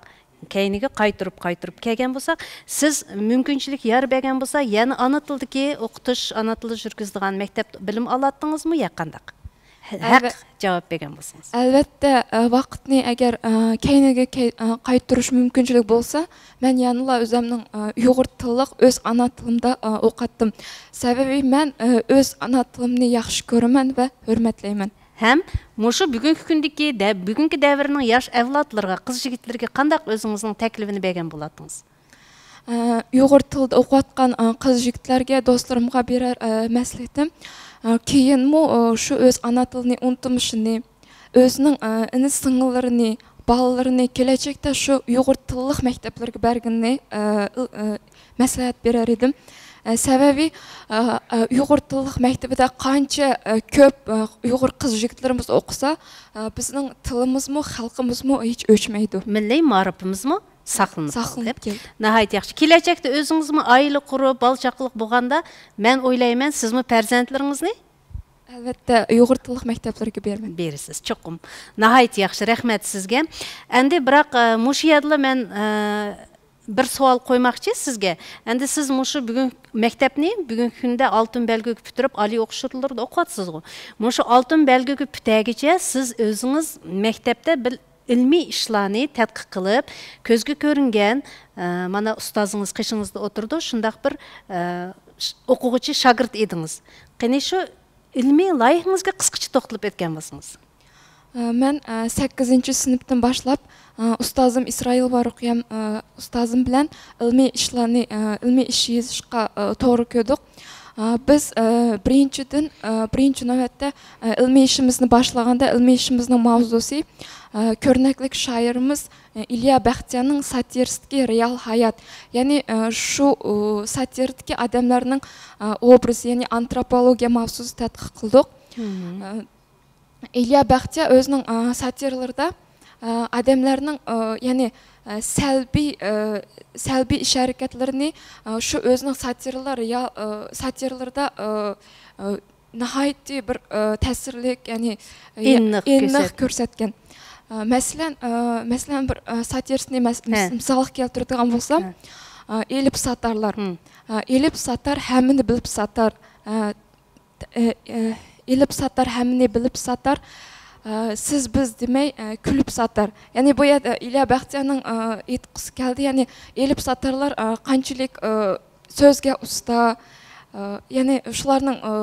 كەينىگە قايتۇرۇپ، قايتۇرۇپ كەلگەن بولساق، سىز مۇمكىنچىلىك يار بەرگەن بولسا، يەنە ئانا تىلدىكى ئوقۇتۇش، ئانا تىلدا يۈرگۈزىدىغان مەكتەپتە بىلىم ئالاتتىڭىزمۇ يا قانداق؟ ھە-، ھەق ئەلۋە-، جاۋاب بەرگەن بولسىڭىز. ئەلۋەتتە، ئە، ۋاقىتنى ئەگەر، ئە، كەينىگە كەي-، ئە، قايتۇرۇش مۇمكىنچىلىك بولسا، مەن يەنىلا ئۆزۈمنىڭ، ئە، ئۇيغۇر تىللىق ئۆز ئانا تىلىمدا، ئە، ئوقۇتتۇم. سەۋەبى مەن، ئە، ئۆز ئانا تىلىمنى ياخشى كۆرىمەن ۋە ھۆرمەتلەيمەن. ھەم مۇشۇ بۈگۈنكى كۈندىكى دە-، بۈگۈنكى دەۋرنىڭ ياش ئەۋلادلىرىغا، قىز يىگىتلىرىگە قانداق ئۆزىڭىزنىڭ تەكلىپىنى بەرگەن بولاتتىڭىز؟ ئە، ئۇيغۇر تىلىدا ئوقۇۋاتقان، ئە، قىز يىگىتلەرگە، دوستلىرىمغا بېرەر، ئە، مەسلىھىتىم، ئە، كېيىنمۇ، ئە، شۇ ئۆز ئانا تىلىنى ئۇنتۇمىشىنى، ئۆزىنىڭ، ئە، ئىنى سىڭىللىرىنى، بالىلىرىنى كېلەچەكتە شۇ ئۇيغۇر تىللىق مەكتەپلەرگە بەرگىنىنى، ئە، ئىل-، ئە، مەسلىھەت بېرەر ئىدىم. ئە، سەۋەبى، ئە، ئە، ئۇيغۇر تىللىق مەكتىپىدە قانچە، ئە، كۆپ، ئە، ئۇيغۇر قىز يىگىتلىرىمىز ئوقۇسا، ئە، بىزنىڭ تىلىمىزمۇ، خەلقىمىزمۇ ھېچ ئۆچمەيدۇ. مىللىي مائارىپىمىزمۇ ساقلىنىپ ساقلىنىپ قالدى. كەلدى. ناھايىتى ياخشى. كېلەچەكتە ئۆزىڭىزمۇ ئائىلە قۇرۇپ، بالا چاقىلىق بولغاندا، مەن ئويلايمەن، سىزمۇ پەرزەنتلىرىڭىزنى ئەلۋەتتە، ئۇيغۇر تىللىق مەكتەپلىرىگە بېرىمەن. بېرىسىز، چوقۇم. ناھايىتى ياخشى، رەھمەت سىزگە. ئەمدى بىراق، ئە، مۇشۇ يەردىلا مەن، ئە، بىر سوئال قويماقچى سىزگە. ئەمدى سىز مۇشۇ بۈگۈن مەكتەپنى بۈگۈنكى كۈندە ئالتۇن بەلگىگە پۈتتۈرۈپ، ئالىي ئوقۇش يۇرتلىرىدا ئوقۇۋاتىسىزغۇ؟ مۇشۇ ئالتۇن بەلگىگە پۈتەگىچە سىز ئۆزىڭىز مەكتەپتە بىر ئىلمىي ئىشلارنى تەتقىق قىلىپ، كۆزگە كۆرۈنگەن، ئە، مانا ئۇستازىڭىز قېشىڭىزدا ئولتۇرىدۇ، شۇنداق بىر، ئە، ش-، ئوقۇغۇچى شاگىرت ئىدىڭىز. قېنى شۇ ئىلمىي لايىھىڭىزگە قىسقىچە توختىلىپ ئۆتكەن بولسىڭىز. ئە، مەن، ئە، سەككىزىنچى سىنىپتىن باشلاپ، ئە، ئۇستازىم ئىسرائىل ۋە رۇقىيەم، ئە، ئۇستازىم بىلەن ئىلمىي ئىشلارنى، ئە، ئىلمىي ئىش يېزىشقا، ئە، توغرا كۆردۇق. ئە، بىز، ئە، بىرىنچىدىن، ئە، بىرىنچى نۆۋەتتە، ئە، ئىلمىي ئىشىمىزنى باشلىغاندا، ئىلمىي ئىشىمىزنىڭ ماۋزۇسى، ئە، كۆرنەكلىك شائىرىمىز، ئە، ئىليا بەختىيانىڭ ساتىرىسىدىكى رېئال ھايات. يەنى، ئە، شۇ، ئۇ، ساتىرىدىكى ئادەملەرنىڭ، ئە، ئوبرازى، يەنى ئانتروپولوگىيە ماۋزۇسىدا تەتقىق قىلدۇق. ئە، ئىليا بەختىيا ئۆزىنىڭ، ئە، ساتىرىلىرىدا، ئە، ئادەملەرنىڭ، ئە، يەنى، ئە، سەلبىي، ئە، سەلبىي ئىش ھەرىكەتلىرىنى، ئە، شۇ ئۆزىنىڭ ساتىرىلار-، يا-، ئە، ساتىرىلىرىدا، ئە، ئە، ناھايىتى بىر، ئە، تەسىرلىك، يەنى، ئە، ئېنىق ئېنىق كۆرسەتكەن. كۆرسەتكەن. ئە، مەسىلەن، ئە، مەسىلەن، بىر، ئە، ساتىرىسىنى مەس-، ھە. مىس-، مىسالغا كەلتۈرىدىغان بولسام، ھە. ئە، ئېلىپ ساتارلار. ھىم. ئە، ئېلىپ ساتار، ھەممىنى بىلىپ ساتار. ئە، ئە، ئە، ئېلىپ ساتار، ھەممىنى بىلىپ ساتار. ئە، سىز بىز دېمەي، ئە، كۈلۈپ ساتار. يەنى بۇ يەردە ئىليا بەختىيانىڭ، ئە، ئېيتقۇسى كەلدى. يەنى ئېلىپ ساتارلار، ئە، قانچىلىك، ئە، سۆزگە ئۇستا، ئە، يەنى شۇلارنىڭ، ئە،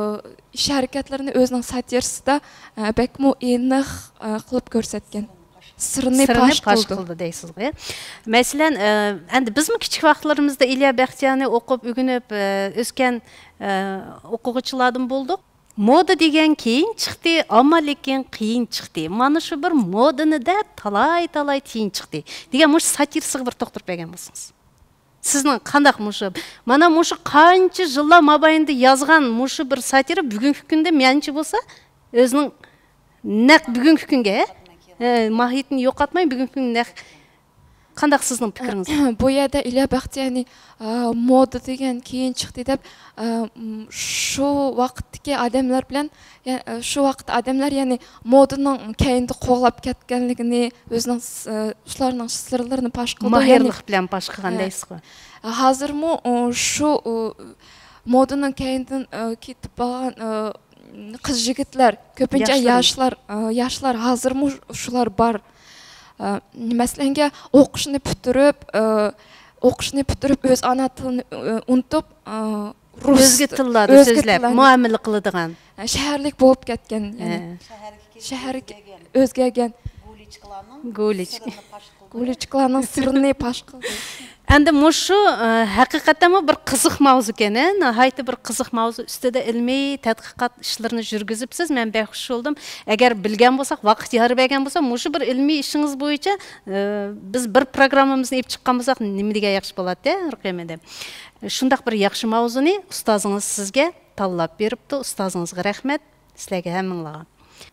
ئىش ھەرىكەتلىرىنى ئۆزىنىڭ ساتىرىسىدا، ئە، بەكمۇ ئېنىق، ئە، قىلىپ كۆرسەتكەن. سىرنى سىرنى پاش پاش قىلدى. قىلدى دەيسىزغۇ. مەسىلەن، ئە، ئەمدى بىزمۇ كىچىك ۋاقىتلىرىمىزدا ئىليا بەختىيانى ئوقۇپ، ئۆگىنىپ، ئە، ئۆسكەن، ئە، ئوقۇغۇچىلاردىن بولدۇق. مودا دېگەن كېيىن چىقتى، ئەمما لېكىن قىيىن چىقتى. مانا شۇ بىر مودىنى دەپ تالاي-تالاي تىيىن چىقتى دېگەن مۇشۇ ساتىرىسىغا بىر توختىلىپ بەرگەن بولسىڭىز. سىزنىڭ قانداق مۇشۇ، مانا مۇشۇ قانچە يىللار مابەينىدە يازغان مۇشۇ بىر ساتىرا بۈگۈنكى كۈندە مەنچە بولسا ئۆزىنىڭ نەق بۈگۈنكى كۈنگە، ھە، ماھىيىتىنى يوقاتماي بۈگۈنكى كۈنگە نەق قانداق سىزنىڭ پىكرىڭىز؟ بۇ يەردە ئىليا بەختىيانى، ئە، مودا دېگەن كېيىن چىقتى دەپ، ئە، م، شۇ ۋاقىتتىكى ئادەملەر بىلەن، يە-، ئە، شۇ ۋاقىتتا ئادەملەر، يەنى مودىنىڭ كەينىدە قوغلاپ كەتكەنلىكىنى، ئۆزىنىڭ س-، ئە، شۇلارنىڭ سىرلىرىنى پاش قىلىدۇ، يەنى، ماھىرلىق بىلەن پاش قىلغان ئە، دەيسىزغۇ. ھازىرمۇ، ئۇ، شۇ، ئۇ، مودىنىڭ كەينىدىن، ئە، كېتىپ بارغان، ئە، قىز يىگىتلەر، كۆپىنچە ياشلار، ياشلار، ئە، ياشلار ھازىرمۇ شۇلار بار. ئە، مەسىلەنگە، ئوقۇشنى پۈتتۈرۈپ، ئە، ئوقۇشنى پۈتتۈرۈپ، ئۆز ئانا تىلىنى، ئە، ئۇنتۇپ، ئە، رۇس، ئۆزگە تىللاردا ئۆزگە سۆزلەپ، تىللارنى، مۇئامىلە قىلىدىغان. ئە، شەھەرلىك بولۇپ كەتكەن، يەنى. ھە. شەھەرگە كېلىپ شەھەرگە ئۆزگەرگەن. ئۆزگەرگەن. گۇلىچكىلارنىڭ گۇلىچ-، سىرىنى پاش قىلدى. گۇلىچكىلارنىڭ سىرىنى پاش قىلدى. ئەمدى مۇشۇ، ئە، ھەقىقەتەنمۇ بىر قىزىق ماۋزۇكەن، ھە؟ ناھايىتى بىر قىزىق ماۋزۇ ئۈستىدە ئىلمىي تەتقىقات ئىشلىرىنى يۈرگۈزۈپسىز. مەن بەك خۇش بولدۇم. ئەگەر بىلگەن بولساق، ۋاقىت يار بەرگەن بولسا، مۇشۇ بىر ئىلمىي ئىشىڭىز بويىچە، ئە، بىز بىر پروگراممىمىزنى ئېلىپ چىققان بولساق، نېمە دېگەن ياخشى بولاتتى، ھە، رۇقىيە مەدەم؟ شۇنداق بىر ياخشى ماۋزۇنى ئۇستازىڭىز سىزگە تاللاپ بېرىپتۇ. ئۇستازىڭىزغا رەھمەت. سىلەرگە ھەممىڭلارغا.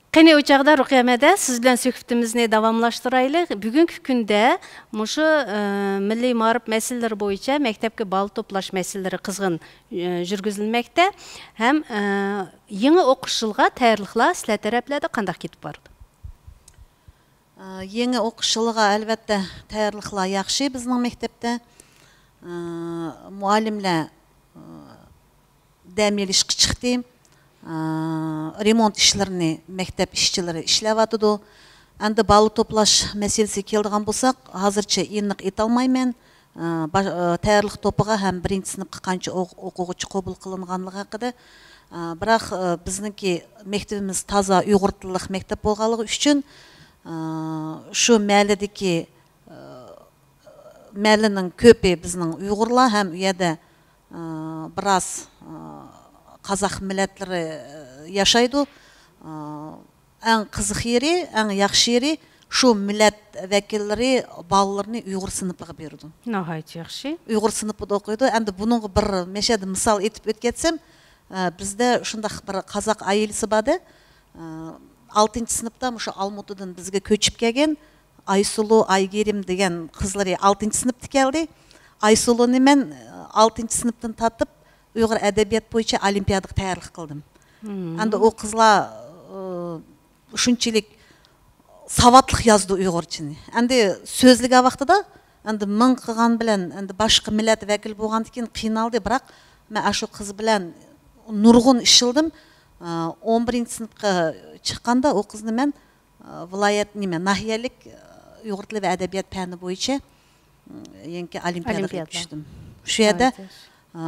قېنى، ئۇ چاغدا رۇقىيە مەدە، سىز بىلەن سۆھبىتىمىزنى داۋاملاشتۇرايلى. بۈگۈنكى كۈندە مۇشۇ، ئە، مىللىي مائارىپ مەسىلىلىرى بويىچە مەكتەپكە بالا توپلاش مەسىلىلىرى قىزغىن، ئە، يۈرگۈزۈلمەكتە. ھەم، ئە، يېڭى ئوقۇش يىلىغا تەييارلىقلار سىلەر تەرەپلەردە قانداق كېتىپ بارىدۇ؟ ئە، يېڭى ئوقۇش يىلىغا ئەلۋەتتە تەييارلىقلار ياخشى بىزنىڭ مەكتەپتە. ئە، مۇئەللىملەر، ئە، دەم ئېلىشقا چىقتى. ئا، رېمونت ئىشلىرىنى مەكتەپ ئىشچىلىرى ئىشلەۋاتىدۇ. ئەمدى بالا توپلاش مەسىلىسىگە كېلىدىغان بولساق، ھازىرچە ئېنىق ئېيتالمايمەن. ئە، باش-، ئە، تەييارلىق توپىغا ھەم بىرىنچى سىنىپقا قانچە ئوق-، ئوقۇغۇچى قوبۇل قىلىنغانلىقى ھەققىدە. ئە، بىراق، ئە، بىزنىڭكى مەكتىۋىمىز تازا ئۇيغۇر تىللىق مەكتەپ بولغانلىقى ئۈچۈن، ئە، شۇ مەھەللىدىكى، ئە، مەھەللىنىڭ كۆپى بىزنىڭ ئۇيغۇرلار ھەم ئۇ يەردە، ئە، بىراز، ئە، قازاق مىللەتلىرى، ئە، ياشايدۇ. ئە، ئەڭ قىزىق يېرى، ئەڭ ياخشى يېرى، شۇ مىللەت ۋەكىللىرى بالىلىرىنى ئۇيغۇر سىنىپىغا بېرىدۇ. ناھايىتى ياخشى. ئۇيغۇر سىنىپىدا ئوقۇيدۇ. ئەمدى بۇنىڭغا بىر مەشەدە مىسال ئېيتىپ ئۆتكەتسەم، ئە، بىزدە شۇنداق بىر قازاق ئائىلىسى بار ئىدى. ئە، ئالتىنچى سىنىپتا مۇشۇ ئالمۇتىدىن بىزگە كۆچۈپ كەلگەن ئايسۇلۇ، ئايگېرىم دېگەن قىزلىرى ئالتىنچى سىنىپتا كەلدى. ئايسۇلۇنى مەن، ئە، ئالتىنچى سىنىپتىن تارتىپ ئۇيغۇر ئەدەبىيات بويىچە ئولىمپىيادىغا تەييارلىق قىلدىم. ئەمدى ئۇ قىزلار، ئە، شۇنچىلىك ساۋاتلىق يازدى ئۇيغۇرچىنى. ئەمدى سۆزلىگەن ۋاقتىدا، ئەمدى مىڭ قىلغان بىلەن، ئەمدى باشقا مىللەت ۋەكىلى بولغاندىن كېيىن قىينالدى، بىراق مەن ئاشۇ قىز بىلەن نۇرغۇن ئىشلىدىم. ئە، ئون بىرىنچى سىنىپقا چىققاندا ئۇ قىزنى مەن، ئە، ۋىلايەت، نېمە، ناھىيەلىك، ئە، ئۇيغۇر تىلى ۋە ئەدەبىيات پەنى بويىچە، ئە، يېڭىكى ئولىمپىيادىغا ئولىمپىيادىغا. كىرىشتىم. شۇ يەردە، ئە،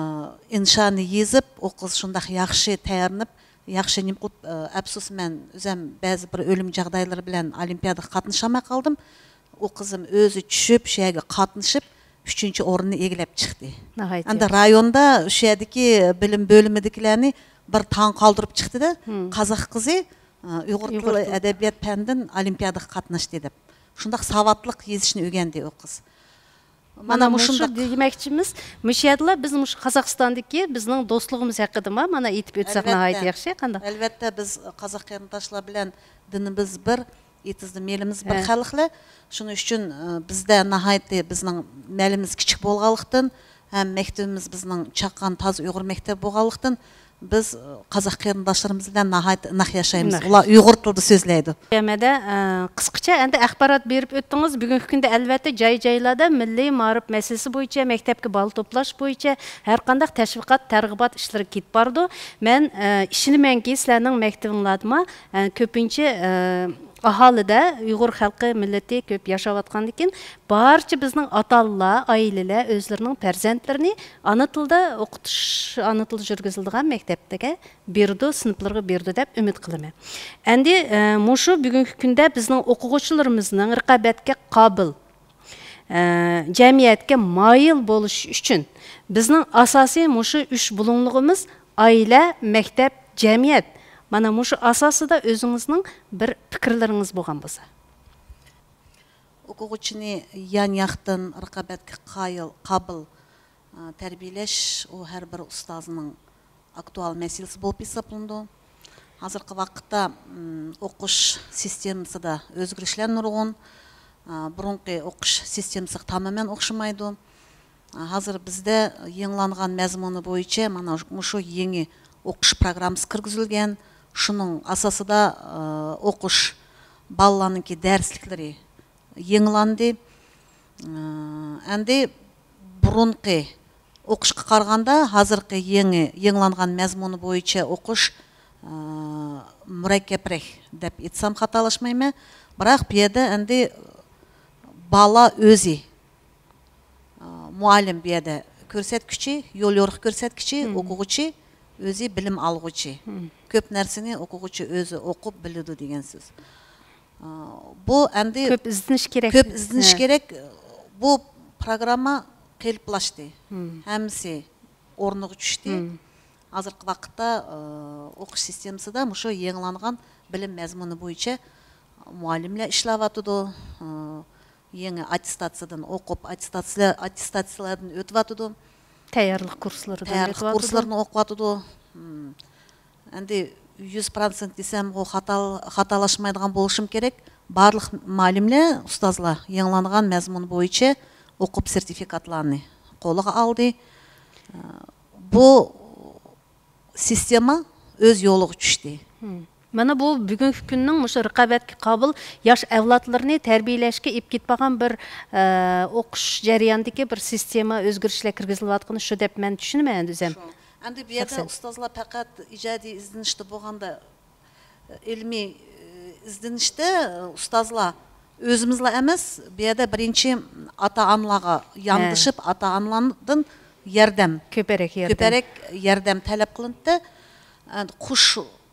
ئىنشانى يېزىپ، ئۇ قىز شۇنداق ياخشى تەييارلىنىپ، ياخشى نېمە قىلىپ، ئە، ئەپسۇس، مەن ئۆزۈم بەزى بىر ئۆلۈم جاغدايلىرى بىلەن ئولىمپىيادىغا قاتنىشالماي قالدىم. ئۇ قىزىم ئۆزى چۈشۈپ، شۇ يەرگە قاتنىشىپ، ئۈچىنچى ئورۇننى ئىگىلەپ چىقتى. ناھايىتى ئەمدى ياخشى. رايوندا شۇ يەردىكى بىلىم بۆلۈمىدىكىلەرنى بىر تاڭ قالدۇرۇپ چىقتىدە، قازاق قىزى، ئە، ئۇيغۇر ئۇيغۇر تىلى تىلى. ئەدەبىيات پەنىدىن ئولىمپىيادىغا قاتناشتى دەپ. شۇنداق ساۋاتلىق يېزىشنى ئۆگەندى ئۇ قىز. مانا مۇشۇنداق دېمەكچىمىز، مۇشۇ يەردىلا بىز مۇشۇ قازاقستاندىكى بىزنىڭ دوستلۇقىمىز ھەققىدىمۇ مانا ئېيتىپ ئۆتسەك ئەلۋەتتە. ناھايىتى ياخشى. قانداق؟ ئەلۋەتتە، بىز قازاق قېرىنداشلار بىلەن دىنىمىز بىر، ئېتىزدا مېلىمىز بىر خەلقلەر. شۇنىڭ ئۈچۈن، ئە، بىزدە ناھايىتى بىزنىڭ مەھەللىمىز كىچىك بولغانلىقتىن ھەم مەكتىۋىمىز بىزنىڭ چاققان تازا ئۇيغۇر مەكتىپى بولغانلىقتىن، بىز، ئە، قازاق قېرىنداشلىرىمىز بىلەن ناھايىتى ئىناق ياشايمىز. ئۇلار ئۇيغۇر تىلىدا سۆزلەيدۇ. مەدە، ئە، قىسقىچە ئەندى ئاخبارات بېرىپ ئۆتتىڭىز. بۈگۈنكى كۈندە ئەلۋەتتە جاي-جايلاردا مىللىي مائارىپ مەسىلىسى بويىچە، مەكتەپكە بالا توپلاش بويىچە ھەر قانداق تەشۋىقات، تەرغىبات ئىشلىرى كېتىپ بارىدۇ. مەن، ئە، ئىشىنىمەنكى، سىلەرنىڭ مەكتىۋىڭلاردىمۇ، ئە، كۆپىنچە، ئە، ئاھالىدە ئۇيغۇر خەلقى مىللىتى كۆپ ياشاۋاتقاندىكىن، بارچە بىزنىڭ ئاتا-ئانىلار، ئائىلىلەر ئۆزلىرىنىڭ پەرزەنتلىرىنى ئانا تىلدا ئوقۇتۇش، ئانا تىلدا يۈرگۈزۈلىدىغان مەكتەپلەرگە بېرىدۇ، سىنىپلىرىغا بېرىدۇ دەپ ئۈمىد قىلىمەن. ئەمدى، ئە، مۇشۇ بۈگۈنكى كۈندە بىزنىڭ ئوقۇغۇچىلىرىمىزنىڭ رىقابەتكە قابىل، ئە، جەمئىيەتكە مايىل بولۇشى ئۈچۈن بىزنىڭ ئاساسىي مۇشۇ ئۈچ بۇلۇڭلۇقىمىز ئائىلە، مەكتەپ، جەمئىيەت. مانا مۇشۇ ئاساسىدا ئۆزىڭىزنىڭ بىر پىكىرلىرىڭىز بولغان بولسا. ئوقۇغۇچىنى يان-ياقتىن رىقابەتكە قايىل، قابىل، ئە، تەربىيەلەش، ئۇ ھەر بىر ئۇستازنىڭ ئاكتۇئال مەسىلىسى بولۇپ ھېسابلىنىدۇ. ھازىرقى ۋاقىتتا، ئىم، ئوقۇش سىستېمىسىدا ئۆزگىرىشلەر نۇرغۇن. ئە، بۇرۇنقى ئوقۇش سىستېمىسىغا تامامەن ئوخشىمايدۇ. ئە، ھازىر بىزدە يېڭىلانغان مەزمۇنى بويىچە مانا مۇشۇ يېڭى ئوقۇش پىروگراممىسى كىرگۈزۈلگەن. شۇنىڭ ئاساسىدا، ئە، ئوقۇش، بالىلارنىڭكى دەرسلىكلىرى يېڭىلاندى. ئە، ئەمدى بۇرۇنقى ئوقۇشقا قارىغاندا ھازىرقى يېڭى، يېڭىلانغان مەزمۇنى بويىچە ئوقۇش، ئە، مۇرەككەپرەك دەپ ئېيتسام خاتالاشمايمەن. بىراق بۇ يەردە ئەمدى بالا ئۆزى، ئە، مۇئەللىم بۇ يەردە كۆرسەتكۈچى، يول يورۇق كۆرسەتكۈچى، ئوقۇغۇچى ئۆزى بىلىم ئالغۇچى. كۆپ نەرسىنى ئوقۇغۇچى ئۆزى ئوقۇپ بىلىدۇ دېگەن سۆز. ئە، بۇ ئەمدى كۆپ ئىزدىنىش كېرەك. كۆپ ئىزدىنىش كېرەك. بۇ پىروگرامما قېلىپلاشتى. ھەممىسى ئورنىغا چۈشتى. ھازىرقى ۋاقىتتا، ئە، ئوقۇش سىستېمىسىدا مۇشۇ يېڭىلانغان بىلىم مەزمۇنى بويىچە مۇئەللىملەر ئىشلەۋاتىدۇ. ئە، يېڭى ئاتتېستاتسىيەدىن ئوقۇپ، ئاتتېستاتسىيە-، ئاتتېستاتسىيەلەردىن ئۆتۈۋاتىدۇ. تەييارلىق كۇرسلىرىدىن تەييارلىق ئۆتۈۋاتىدۇ. كۇرسلىرىنى ئوقۇۋاتىدۇ. ھىم. ئەمدى يۈز پىروتسېنت دېسەمغۇ خاتا-، خاتالاشمايدىغان بولۇشۇم كېرەك. بارلىق مۇئەللىملەر، ئۇستازلار يېڭىلانغان مەزمۇن بويىچە ئوقۇپ سېرتىفىكاتلارنى قولىغا ئالدى. بۇ سىستېما ئۆز يولىغا چۈشتى. مانا بۇ بۈگۈنكى كۈننىڭ مۇشۇ رىقابەتكە قابىل ياش ئەۋلادلىرىنى تەربىيەلەشكە ئېلىپ كېتىپ بارغان بىر، ئە، ئوقۇش جەريانىدىكى بىر سىستېما ئۆزگىرىشلەر كىرگۈزۈلۈۋاتقىنى شۇ دەپ مەن چۈشىنىمەن ئۆزۈم. شۇ. ئەمدى بۇ يەردە شەخسەن. ئۇستازلار پەقەت ئىجادىي ئىزدىنىشتە بولغاندا، ئىلمىي، ئىزدىنىشتە ئۇستازلار ئۆزىمىزلا ئەمەس، بۇ يەردە بىرىنچى ئاتا-ئانىلارغا ياندىشىپ، ئاتا-ئانىلاردىن ياردەم، كۆپرەك ياردەم. كۆپرەك ياردەم تەلەپ قىلىندى. ئەمدى قۇش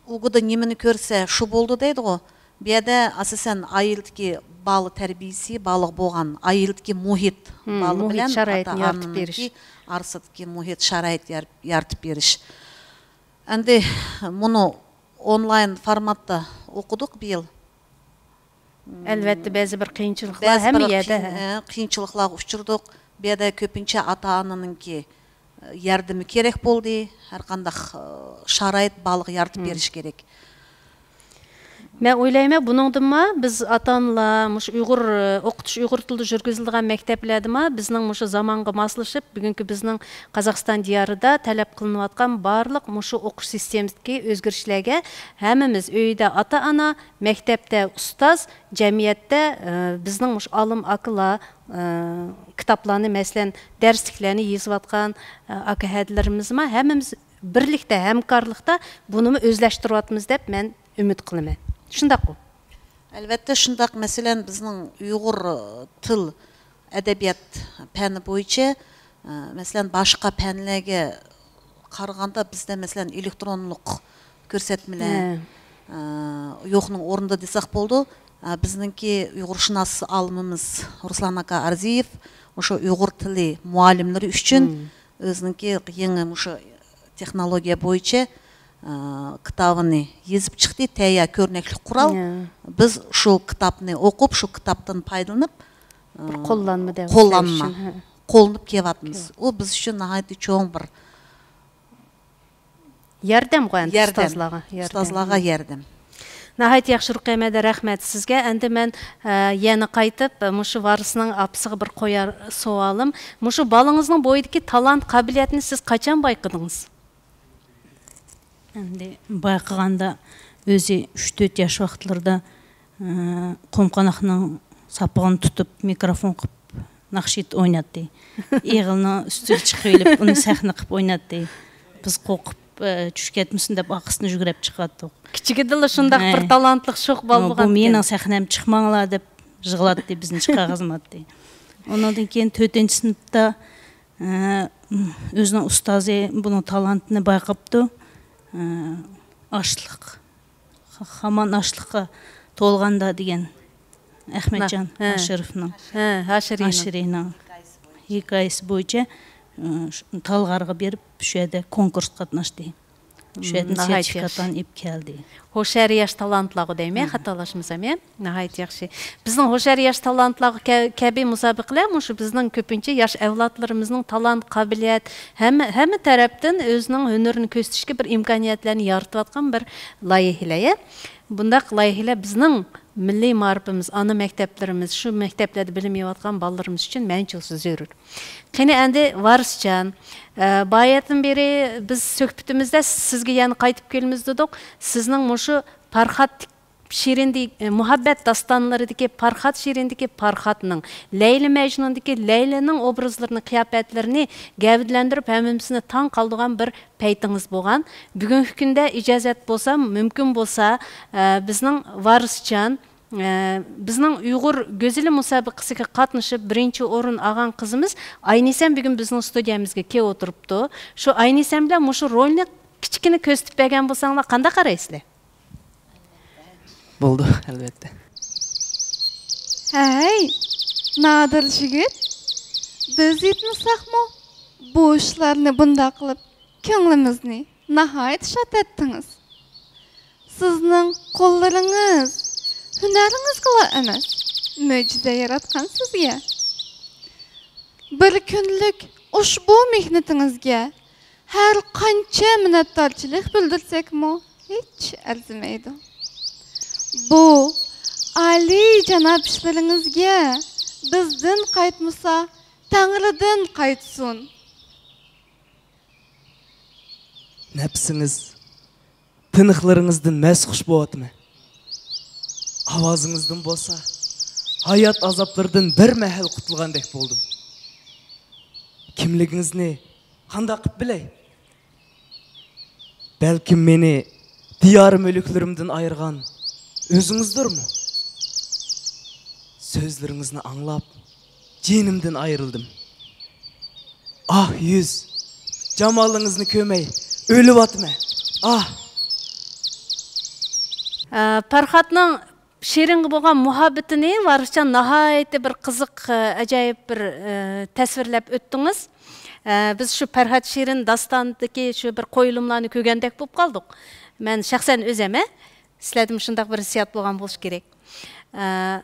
ئۇگىدا نېمىنى كۆرسە، شۇ بولدى دەيدىغۇ. بۇ يەردە ئاساسەن ئائىلىدىكى بالا تەربىيىسى، بالىغا بولغان ئائىلىدىكى مۇھىت، ھىم، بالا مۇھىت بىلەن شارائىتنى يارىتىپ بېرىش. ئاتا-ئانىنىڭكى ئارىسىدىكى مۇھىت، شارائىت يار-، يارىتىپ بېرىش. ئەمدى مۇنۇ ئونلاين فورماتتا ئوقۇدۇق بىيىل. ئەلۋەتتە، بەزى بىر قىيىنچىلىقلار بەزى ھەممە بىر يەردە. قىيىن-، ئە، قىيىنچىلىقلارغا ئۇچرىدۇق. بۇ يەردە كۆپىنچە ئاتا-ئانىنىڭكى، ئە، ياردىمى كېرەك بولدى. ھەر قانداق، ئە، شارائىت بالىغا يارىتىپ مم. بېرىش كېرەك. مەن ئويلايمەن، بۇنىڭدىنمۇ بىز ئاتا-ئانىلار، مۇشۇ ئۇيغۇر، ئە، ئوقۇتۇش ئۇيغۇر تىلىدا يۈرگۈزۈلىدىغان مەكتەپلەردىمۇ بىزنىڭ مۇشۇ زامانغا ماسلىشىپ، بۈگۈنكى بىزنىڭ قازاقىستان دىيارىدا تەلەپ قىلىنىۋاتقان بارلىق مۇشۇ ئوقۇش سىستېمىسىدىكى ئۆزگىرىشلەرگە ھەممىمىز، ئۆيدە ئاتا-ئانا، مەكتەپتە ئۇستاز، جەمئىيەتتە، ئە، بىزنىڭ مۇشۇ ئالىم ئاكىلار، ئە، كىتابلارنى، مەسىلەن، دەرسلىكلەرنى يېزىۋاتقان، ئە، ئاكا ھەدىلىرىمىزمۇ ھەممىمىز بىرلىكتە، ھەمكارلىقتا بۇنىمۇ ئۆزلەشتۈرۈۋاتىمىز دەپ مەن ئۈمىد قىلىمەن. شۇنداققۇ؟ ئەلۋەتتە شۇنداق. مەسىلەن، بىزنىڭ ئۇيغۇر، ئە، تىل، ئەدەبىيات پەنى بويىچە، ئە، مەسىلەن، باشقا پەنلەرگە قارىغاندا بىزدە، مەسىلەن، ئېلېكترونلۇق كۆرسەتمىلەر، ھە. ئە، يوقنىڭ ئورنىدا دېسەك بولىدۇ. ئە، بىزنىڭكى ئۇيغۇرشۇناس ئالىمىمىز رۇسلان ئاكا ئارزىيېف مۇشۇ ئۇيغۇر تىلى مۇئەللىملىرى ئۈچۈن مم. ئۆزىنىڭكى يېڭى مۇشۇ تېخنولوگىيە بويىچە، ئە، كىتابىنى يېزىپ چىقتى، تەييار كۆرنەكلىك قورال. ھە. بىز شۇ كىتابنى ئوقۇپ، شۇ كىتابتىن پايدىلىنىپ، بىر ئە، قوللانما دەۋاتىمىز قوللانما، شۇ، ھە. قوللىنىپ كېلىۋاتىمىز. كېلىۋاتىمىز. ئۇ بىز ئۈچۈن ناھايىتى چوڭ بىر ياردەمغۇ ئەمدى ياردەم. ئۇستازلارغا ياردەم. ئۇستازلارغا ياردەم. ناھايىتى ياخشى، رۇقىيە مەدە، رەھمەت سىزگە. ئەمدى مەن، ئە، يەنە قايتىپ، ئە، مۇشۇ ۋارىسنىڭ ئاپىسىغا بىر قويار سوئالىم. مۇشۇ بالىڭىزنىڭ بويىدىكى تالانت، قابىلىيەتنى سىز قاچان بايقىدىڭىز؟ ئەمدى بايقىغاندا ئۆزى ئۈچ تۆت ياش ۋاقىتلىرىدا، ئە، قۇمقوناقنىڭ ساپىغىنى تۇتۇپ، مىكروفون قىلىپ ناخشا ئېيتىپ ئويناتتى. ئېغىلنىڭ ئۈستىگە چىقىۋېلىپ، ئۇنى سەھنە قىلىپ ئويناتتى. بىز قورقۇپ، ئە، چۈشۈپ كەتمىسۇن دەپ، ئارقىسىدىن يۈگۈرۈپ چىقاتتۇق. كىچىكىدىلا شۇنداق ھە. بىر تالانتلىق شوخ بالا بۇ بولغان مېنىڭ سەھنەم، چىقماڭلار دەپ يىغلاتتى، بىزنى چىقارغۇزماتتى. ئۇنىڭدىن كېيىن تۆتىنچى سىنىپتا، ئە، ئۆزىنىڭ ئۇستازى بۇنىڭ تالانتىنى بايقاپتۇ. ئە، ئاشلىق، خا-، خامان ئاشلىققا تولغاندا دېگەن ئەخمەتجان ھە. ئاشىروفنىڭ، ھە، ھاشىرىنىڭ. ھاشىرىنىڭ ھېكايىسى بويىچە، ئە، شۇ تالغارغا بېرىپ، شۇ يەردە كونكۇرسقا قاتناشتى. شۇ يەردىن ناھايىتى ياخشى. سېرتىفىكاتلارنى ئېلىپ كەلدى. ھوشيار ياش تالانتلارغۇ دەيمەن، ھە. خاتالاشمىسام، يا؟ ناھايىتى ياخشى. بىزنىڭ ھوشيار ياش تالانتلارغا كە-، كەبى مۇسابىقىلەر مۇشۇ بىزنىڭ كۆپىنچە ياش ئەۋلادلىرىمىزنىڭ تالانت، قابىلىيەت، ھەممە، ھەممە تەرەپتىن ئۆزىنىڭ ھۈنىرىنى كۆرسىتىشكە بىر ئىمكانىيەتلەرنى يارىتىۋاتقان بىر لايىھىلەر، يا. بۇنداق لايىھىلەر بىزنىڭ مىللىي مائارىپىمىز، ئانا مەكتەپلىرىمىز، شۇ مەكتەپلەردە بىلىم ئېلىۋاتقان بالىلىرىمىز ئۈچۈن مەنچىلسە زۆرۈر. قېنى ئەمدى ۋارىسجان، ئە، باياتىن بېرى بىز سۆھبىتىمىزدە سىزگە يەنە قايتىپ كېلىمىز دېدۇق. سىزنىڭ مۇشۇ پەرھات شېرىن دېي-، ئە، مۇھەببەت داستانلىرىدىكى پەرھات شېرىندىكى پەرھاتنىڭ، لەيلى مەجنۇندىكى لەيلىنىڭ ئوبرازلىرىنى، قىياپەتلىرىنى گەۋدىلەندۈرۈپ، ھەممىمىزنى تاڭ قالدۇرغان بىر پەيتىڭىز بولغان. بۈگۈنكى كۈندە ئىجازەت بولسا، مۇمكىن بولسا، ئە، بىزنىڭ ۋارىسجان، ئە، بىزنىڭ ئۇيغۇر گۈزىلى مۇسابىقىسىگە قاتنىشىپ، بىرىنچى ئورۇن ئالغان قىزىمىز ئاينىسەم بۈگۈن بىزنىڭ ستۇدىيەمىزگە كېلىپ ئولتۇرۇپتۇ. شۇ ئاينىسەم بىلەن مۇشۇ رولنى كىچىككىنە كۆرسىتىپ بەرگەن بولساڭلار قانداق قارايسىلەر؟ بولىدۇ، ئەلۋەتتە. ھەي، نادىر يىگىت، بىز يەتمىسەكمۇ، بۇ ئىشلارنى بۇنداق قىلىپ، كۆڭلىمىزنى ناھايىتى شاد ئەتتىڭىز. سىزنىڭ قوللىرىڭىز، ھۈنەرىڭىزگىلا ئەمەس، مۆجىزە ياراتقان سىزگە. بىر كۈنلۈك ئۇشبۇ مېھنىتىڭىزگە ھەر قانچە مىننەتدارچىلىق بىلدۈرسەكمۇ، ھېچ ئەرزىمەيدۇ. بۇ ئالىي جاناب ئىشلىرىڭىزگە بىزدىن قايتمىسا، تەڭرىدىن قايتسۇن. نەپسىڭىز، تىنىقلىرىڭىزدىن مەستخۇش بولۇۋاتىمەن. ئاۋازىڭىزدىن بولسا، ھايات ئازابلىرىدىن بىر مەھەل قۇتۇلغاندەك بولدۇم. كىملىكىڭىزنى قانداق قىلىپ بىلەي؟ بەلكىم مېنى دىيار مۈلۈكلىرىمدىن ئايرىغان ئۆزىڭىزدۇرمۇ؟ سۆزلىرىڭىزنى ئاڭلاپ، جېنىمدىن ئايرىلدىم. ئاھ يۈز، جامالىڭىزنى كۆرمەي ئۆلۈۋاتىمەن. ئاھ! ئە، پەرھاتنىڭ شېرىنغا بولغان مۇھەببىتىنى ۋارىسجان ناھايىتى بىر قىزىق، ئە، ئاجايىپ بىر، ئە، تەسۋىرلەپ ئۆتتىڭىز. ئە، بىز شۇ پەرھات شېرىن داستانىدىكى شۇ بىر قويۇلۇملارنى كۆرگەندەك بولۇپ قالدۇق. مەن شەخسەن ئۆزۈم، ھە، سىلەردىمۇ شۇنداق بىر ھېسسىيات بولغان بولۇشى كېرەك. ئە،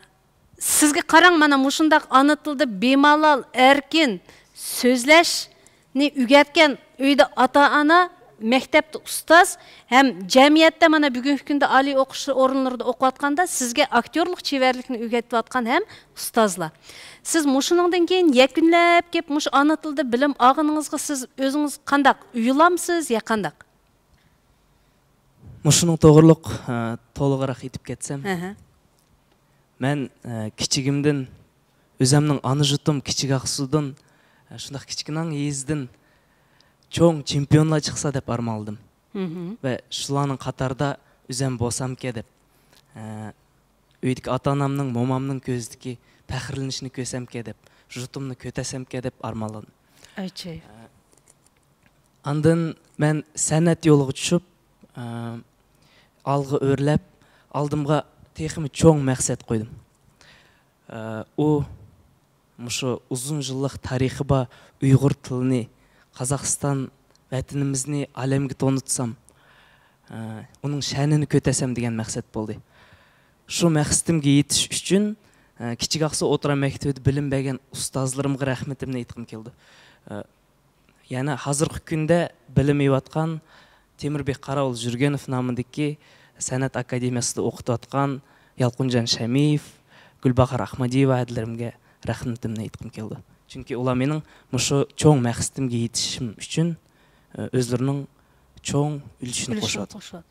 سىزگە قاراڭ، مانا مۇشۇنداق ئانا تىلدا بىمالال، ئەركىن سۆزلەشنى ئۆگەتكەن ئۆيدە ئاتا-ئانا، مەكتەپتە ئۇستاز ھەم جەمئىيەتتە مانا بۈگۈنكى كۈندە ئالىي ئوقۇش ئورۇنلىرىدا ئوقۇۋاتقاندا سىزگە ئاكتيورلۇق چېۋەرلىكىنى ئۆگەتىۋاتقان ھەم ئۇستازلار. سىز مۇشۇنىڭدىن كېيىن يەكۈنلەپ كېلىپ مۇشۇ ئانا تىلدا بىلىم ئالغىنىڭىزغا سىز ئۆزىڭىز قانداق ئۇيىلامسىز يا قانداق؟ مۇشۇنىڭ توغرىلىق، ئە، تولۇقراق ئېيتىپ كەتسەم، ھە ھە. مەن، ئە، كىچىكىمدىن ئۆزەمنىڭ ئانا يۇرتۇم كىچىك ئاقسۇدىن، ئە، شۇنداق كىچىككىنە يېزىدىن چوڭ چېمپىيونلار چىقسا دەپ ئارمانلىدىم. ھە ھە. ۋە شۇلارنىڭ قاتارىدا ئۆزەم بولسامكەن دەپ، ئە، ئۆيدىكى ئاتا-ئانامنىڭ، مومامنىڭ كۆزىدىكى پەخىرلىنىشىنى كۆرسەمكەن دەپ، يۇرتۇمنى كۆتەرسەمكەن دەپ ئارمانلىدىم. ئاجايىپ. ئە، ئاندىن مەن سەنئەت يولىغا چۈشۈپ، ئە، ئالغا ئۆرلەپ، ئالدىمغا تېخىمۇ چوڭ مەقسەت قويدۇم. ئە، ئۇ مۇشۇ ئۇزۇن يىللىق تارىخى بار ئۇيغۇر تىلىنى، قازاقىستان ۋەتىنىمىزنى ئالەمگە تونۇتسام، ئە، ئۇنىڭ شەنىنى كۆتەرسەم دېگەن مەقسەت بولدى. شۇ مەقسىتىمگە يېتىش ئۈچۈن، ئە، كىچىك ئاقسۇ ئوتتۇرا مەكتىپىدە بىلىم بەرگەن ئۇستازلىرىمغا رەھمىتىمنى ئېيتقۇم كېلىدۇ. ئە، يەنە ھازىرقى كۈندە بىلىم ئېلىۋاتقان تېمۇربېك قاراۋۇل جۈرگېنوف نامىدىكى سەنئەت ئاكادېمىيەسىدە ئوقۇتۇۋاتقان يالقۇنجان شەمىيېف، گۈلباھار ئاخمادىيېۋا ھەدىلىرىمگە رەھمىتىمنى ئېيتقۇم كېلىدۇ. چۈنكى ئۇلار مېنىڭ مۇشۇ چوڭ مەقسىتىمگە يېتىشىم ئۈچۈن، ئۆزلىرىنىڭ چوڭ ئۈلۈشىنى قوشۇۋاتىدۇ.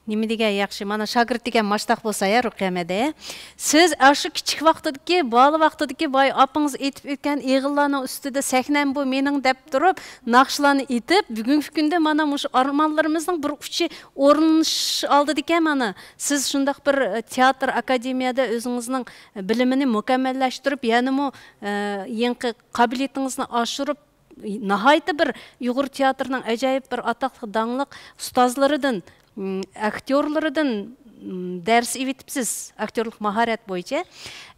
نېمە دېگەن ياخشى، مانا شاگىرت دېگەن ماشتاق بولسا يا، رۇقىيە مەدە. سىز ئاشۇ كىچىك ۋاقتىدىكى، بالا ۋاقتىدىكى بايا ئاپىڭىز ئېيتىپ ئۆتكەن ئېغىللارنىڭ ئۈستىدە سەھنەم بۇ مېنىڭ دەپ تۇرۇپ، ناخشىلارنى ئېيتىپ، بۈگۈنكى كۈندە مانا مۇشۇ ئارمانلىرىمىزنىڭ بىر ئۇچى ئورۇنلىشىش ئالدىدىكەن مانا. سىز شۇنداق بىر، ئە، تىياتىر ئاكادېمىيەدە ئۆزىڭىزنىڭ بىلىمىنى مۇكەممەللەشتۈرۈپ، يەنىمۇ، ئە، يېڭىقى قابىلىيىتىڭىزنى ئاشۇرۇپ، ناھايىتى بىر ئۇيغۇر تىياتىرىنىڭ ئەجايىپ بىر ئاتاقلىق، داڭلىق ئۇستازلىرىدىن، ئاكتيورلىرىدىن دەرس ئېلىۋېتىپسىز، ئاكتيورلۇق ماھارەت بويىچە.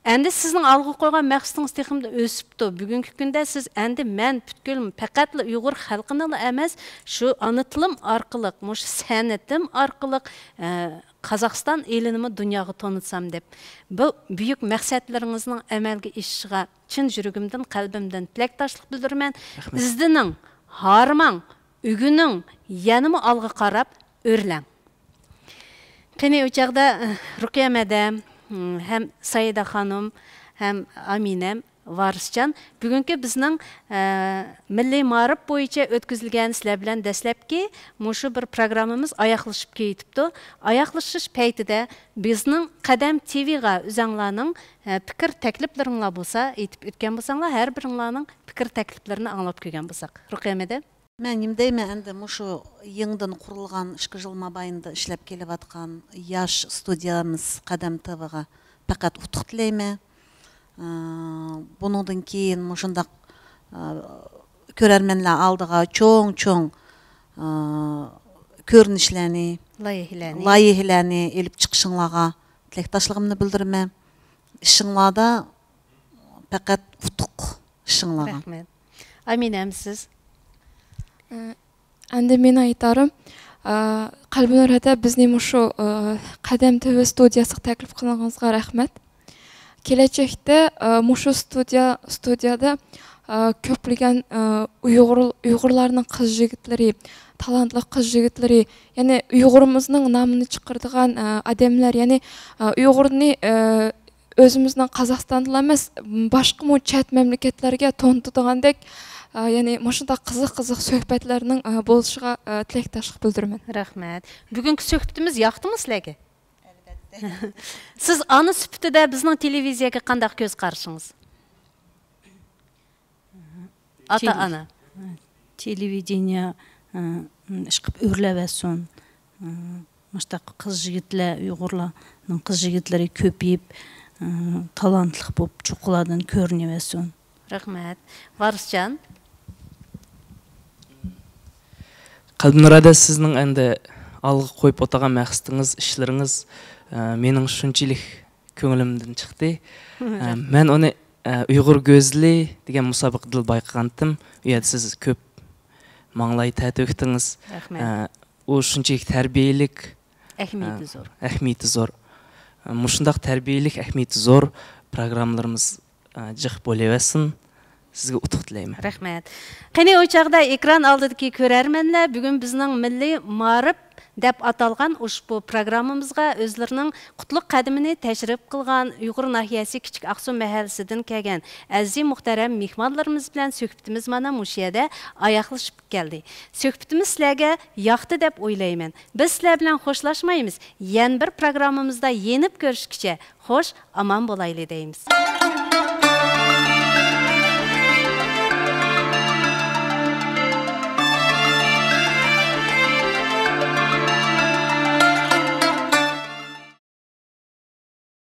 ئەمدى سىزنىڭ ئالغا قويغان مەقسىتىڭىز تېخىمۇ ئۆسۈپتۇ. بۈگۈنكى كۈندە سىز ئەمدى مەن پۈتكۈل پەقەتلا ئۇيغۇر خەلقىنىلا ئەمەس، شۇ ئانا تىلىم ئارقىلىق، مۇشۇ سەنئىتىم ئارقىلىق، ئە، قازاقىستان ئېلىنىمۇ دۇنياغا تونۇتسام دەپ، بۇ بۈيۈك مەقسەتلىرىڭىزنىڭ ئەمەلگە ئېشىشىغا چىن يۈرىكىمدىن، قەلبىمدىن تىلەكداشلىق بىلدۈرىمەن. رەھمەت. ئىزدىنىڭ، ھارماڭ، ئۆگىنىڭ، يەنىمۇ ئالغا قاراپ ئۆرلەڭ. قېنى، ئۇ چاغدا، ئە، رۇقىيە مەدەم، ھەم سايىدە خانىم، ھەم ئامىنەم، ۋارىسجان، بۈگۈنكى بىزنىڭ، ئە، مىللىي مائارىپ بويىچە ئۆتكۈزۈلگەن سىلەر بىلەن دەسلەپكى مۇشۇ بىر پروگراممىمىز ئاياغلىشىپ كېتىپتۇ. ئاياغلىشىش پەيتىدە بىزنىڭ قەدەم تىۋىغا ئۆزەڭلارنىڭ، ئە، پىكىر تەكلىپلىرىڭلار بولسا ئېيتىپ ئۆتكەن بولساڭلار، ھەر بىرىڭلارنىڭ پىكىر تەكلىپلىرىنى ئاڭلاپ كۆرگەن بولساق. رۇقىيە مەدەم. مەن نېمە دەيمەن، ئەمدى مۇشۇ يېڭىدىن قۇرۇلغان ئىككى يىل مابەينىدە ئىشلەپ كېلىۋاتقان ياش ئىستۇدىيەمىز قەدەم تىۋىغا پەقەت ئۇتۇق تىلەيمەن. ئى، بۇنىڭدىن كېيىن مۇشۇنداق، ئى، كۆرەرمەنلەر ئالدىغا چوڭ-چوڭ، ئى، كۆرۈنۈشلەرنى، لايىھىلەرنى. لايىھىلەرنى ئېلىپ چىقىشىڭلارغا تىلەكداشلىقىمنى بىلدۈرىمەن. ئىشىڭلاردا پەقەت ئۇتۇق ئىشىڭلارغا. رەھمەت. ئامىنەم، سىز؟ ئەمدى مېنىڭ ئېيتارىم، ئە، قەلبىنۇر ھەدە، بىزنى مۇشۇ، ئە، قەدەم تىۋى ستۇدىيەسىگە تەكلىپ قىلغىنىڭىزغا رەھمەت. كېلەچەكتە، ئە، مۇشۇ ستۇدىيە، ستۇدىيەدە، ئە، كۆپلىگەن، ئە، ئۇيغۇر، ئۇيغۇرلارنىڭ قىز يىگىتلىرى، تالانتلىق قىز يىگىتلىرى، يەنى ئۇيغۇرىمىزنىڭ نامىنى چىقىرىدىغان، ئە، ئادەملەر، يەنى، ئە، ئۇيغۇرنى، ئە، ئۆزىمىزنىڭ قازاقىستاندىلا ئەمەس، باشقىمۇ چەت مەملىكەتلەرگە تونۇتىدىغاندەك، ئە، يەنى مۇشۇنداق قىزىق-قىزىق سۆھبەتلەرنىڭ، ئە، بولۇشىغا، ئە، تىلەكداشلىق بىلدۈرىمەن. رەھمەت. بۈگۈنكى سۆھبىتىمىز ياقتىمۇ سىلەرگە؟ ئەلۋەتتە. سىز ئانا سۈپىتىدە بىزنىڭ تېلېۋىزىيەگە قانداق كۆز قارىشىڭىز؟ ئاتا-ئانا. تېلېۋىدېنىيە، ئىشقىلىپ ئۆرلەۋەتسۇن. مۇشتاق قىز يىگىتلەر، ئۇيغۇرلارنىڭ قىز يىگىتلىرى كۆپىيىپ، ئى، تالانتلىق بولۇپ چوققىلاردىن كۆرۈنۈۋەرسۇن. رەھمەت. ۋارىسجان. قەلبىنۇر ھەدە، سىزنىڭ ئەمدى ئالغا قويۇپ ئولتۇرغان مەقسىتىڭىز، ئىشلىرىڭىز، ئە، مېنىڭ شۇنچىلىك كۆڭلۈمدىن چىقتى. ئە، مەن ئۇنى، ئە، ئۇيغۇر گۈزىلى دېگەن مۇسابىقىدىلا بايقىغانتىم. ئۇ يەردە سىز كۆپ ماڭلاي تەر تۆكتىڭىز. رەھمەت. ئە، ئۇ شۇنچىلىك تەربىيەلىك، ئەھمىيىتى ئە، زور. ئەھمىيىتى زور. ئە، مۇشۇنداق تەربىيەلىك، ئەھمىيىتى زور پروگراممىلىرىمىز، ئە، جىق بولۇۋەرسۇن. سىزگە ئۇتۇق تىلەيمەن. رەھمەت. قېنى، ئۇ چاغدا ئېكران ئالدىدىكى كۆرەرمەنلەر بۈگۈن بىزنىڭ مىللىي مائارىپ دەپ ئاتالغان ئۇشبۇ پروگراممىمىزغا ئۆزلىرىنىڭ قۇتلۇق قەدىمىنى تەشرىپ قىلغان ئۇيغۇر ناھىيەسى كىچىك ئاقسۇ مەھەللىسىدىن كەلگەن ئەزىز مۇھتەرەم مېھمانلىرىمىز بىلەن سۆھبىتىمىز مانا مۇشۇ يەردە ئاياغلىشىپ كەلدى. سۆھبىتىمىز سىلەرگە ياقتى دەپ ئويلايمەن. بىز سىلەر بىلەن خوشلاشمايمىز. يەنە بىر پروگراممىمىزدا يېنىپ كۆرۈشكىچە خوش، ئامان بولايلى دەيمىز.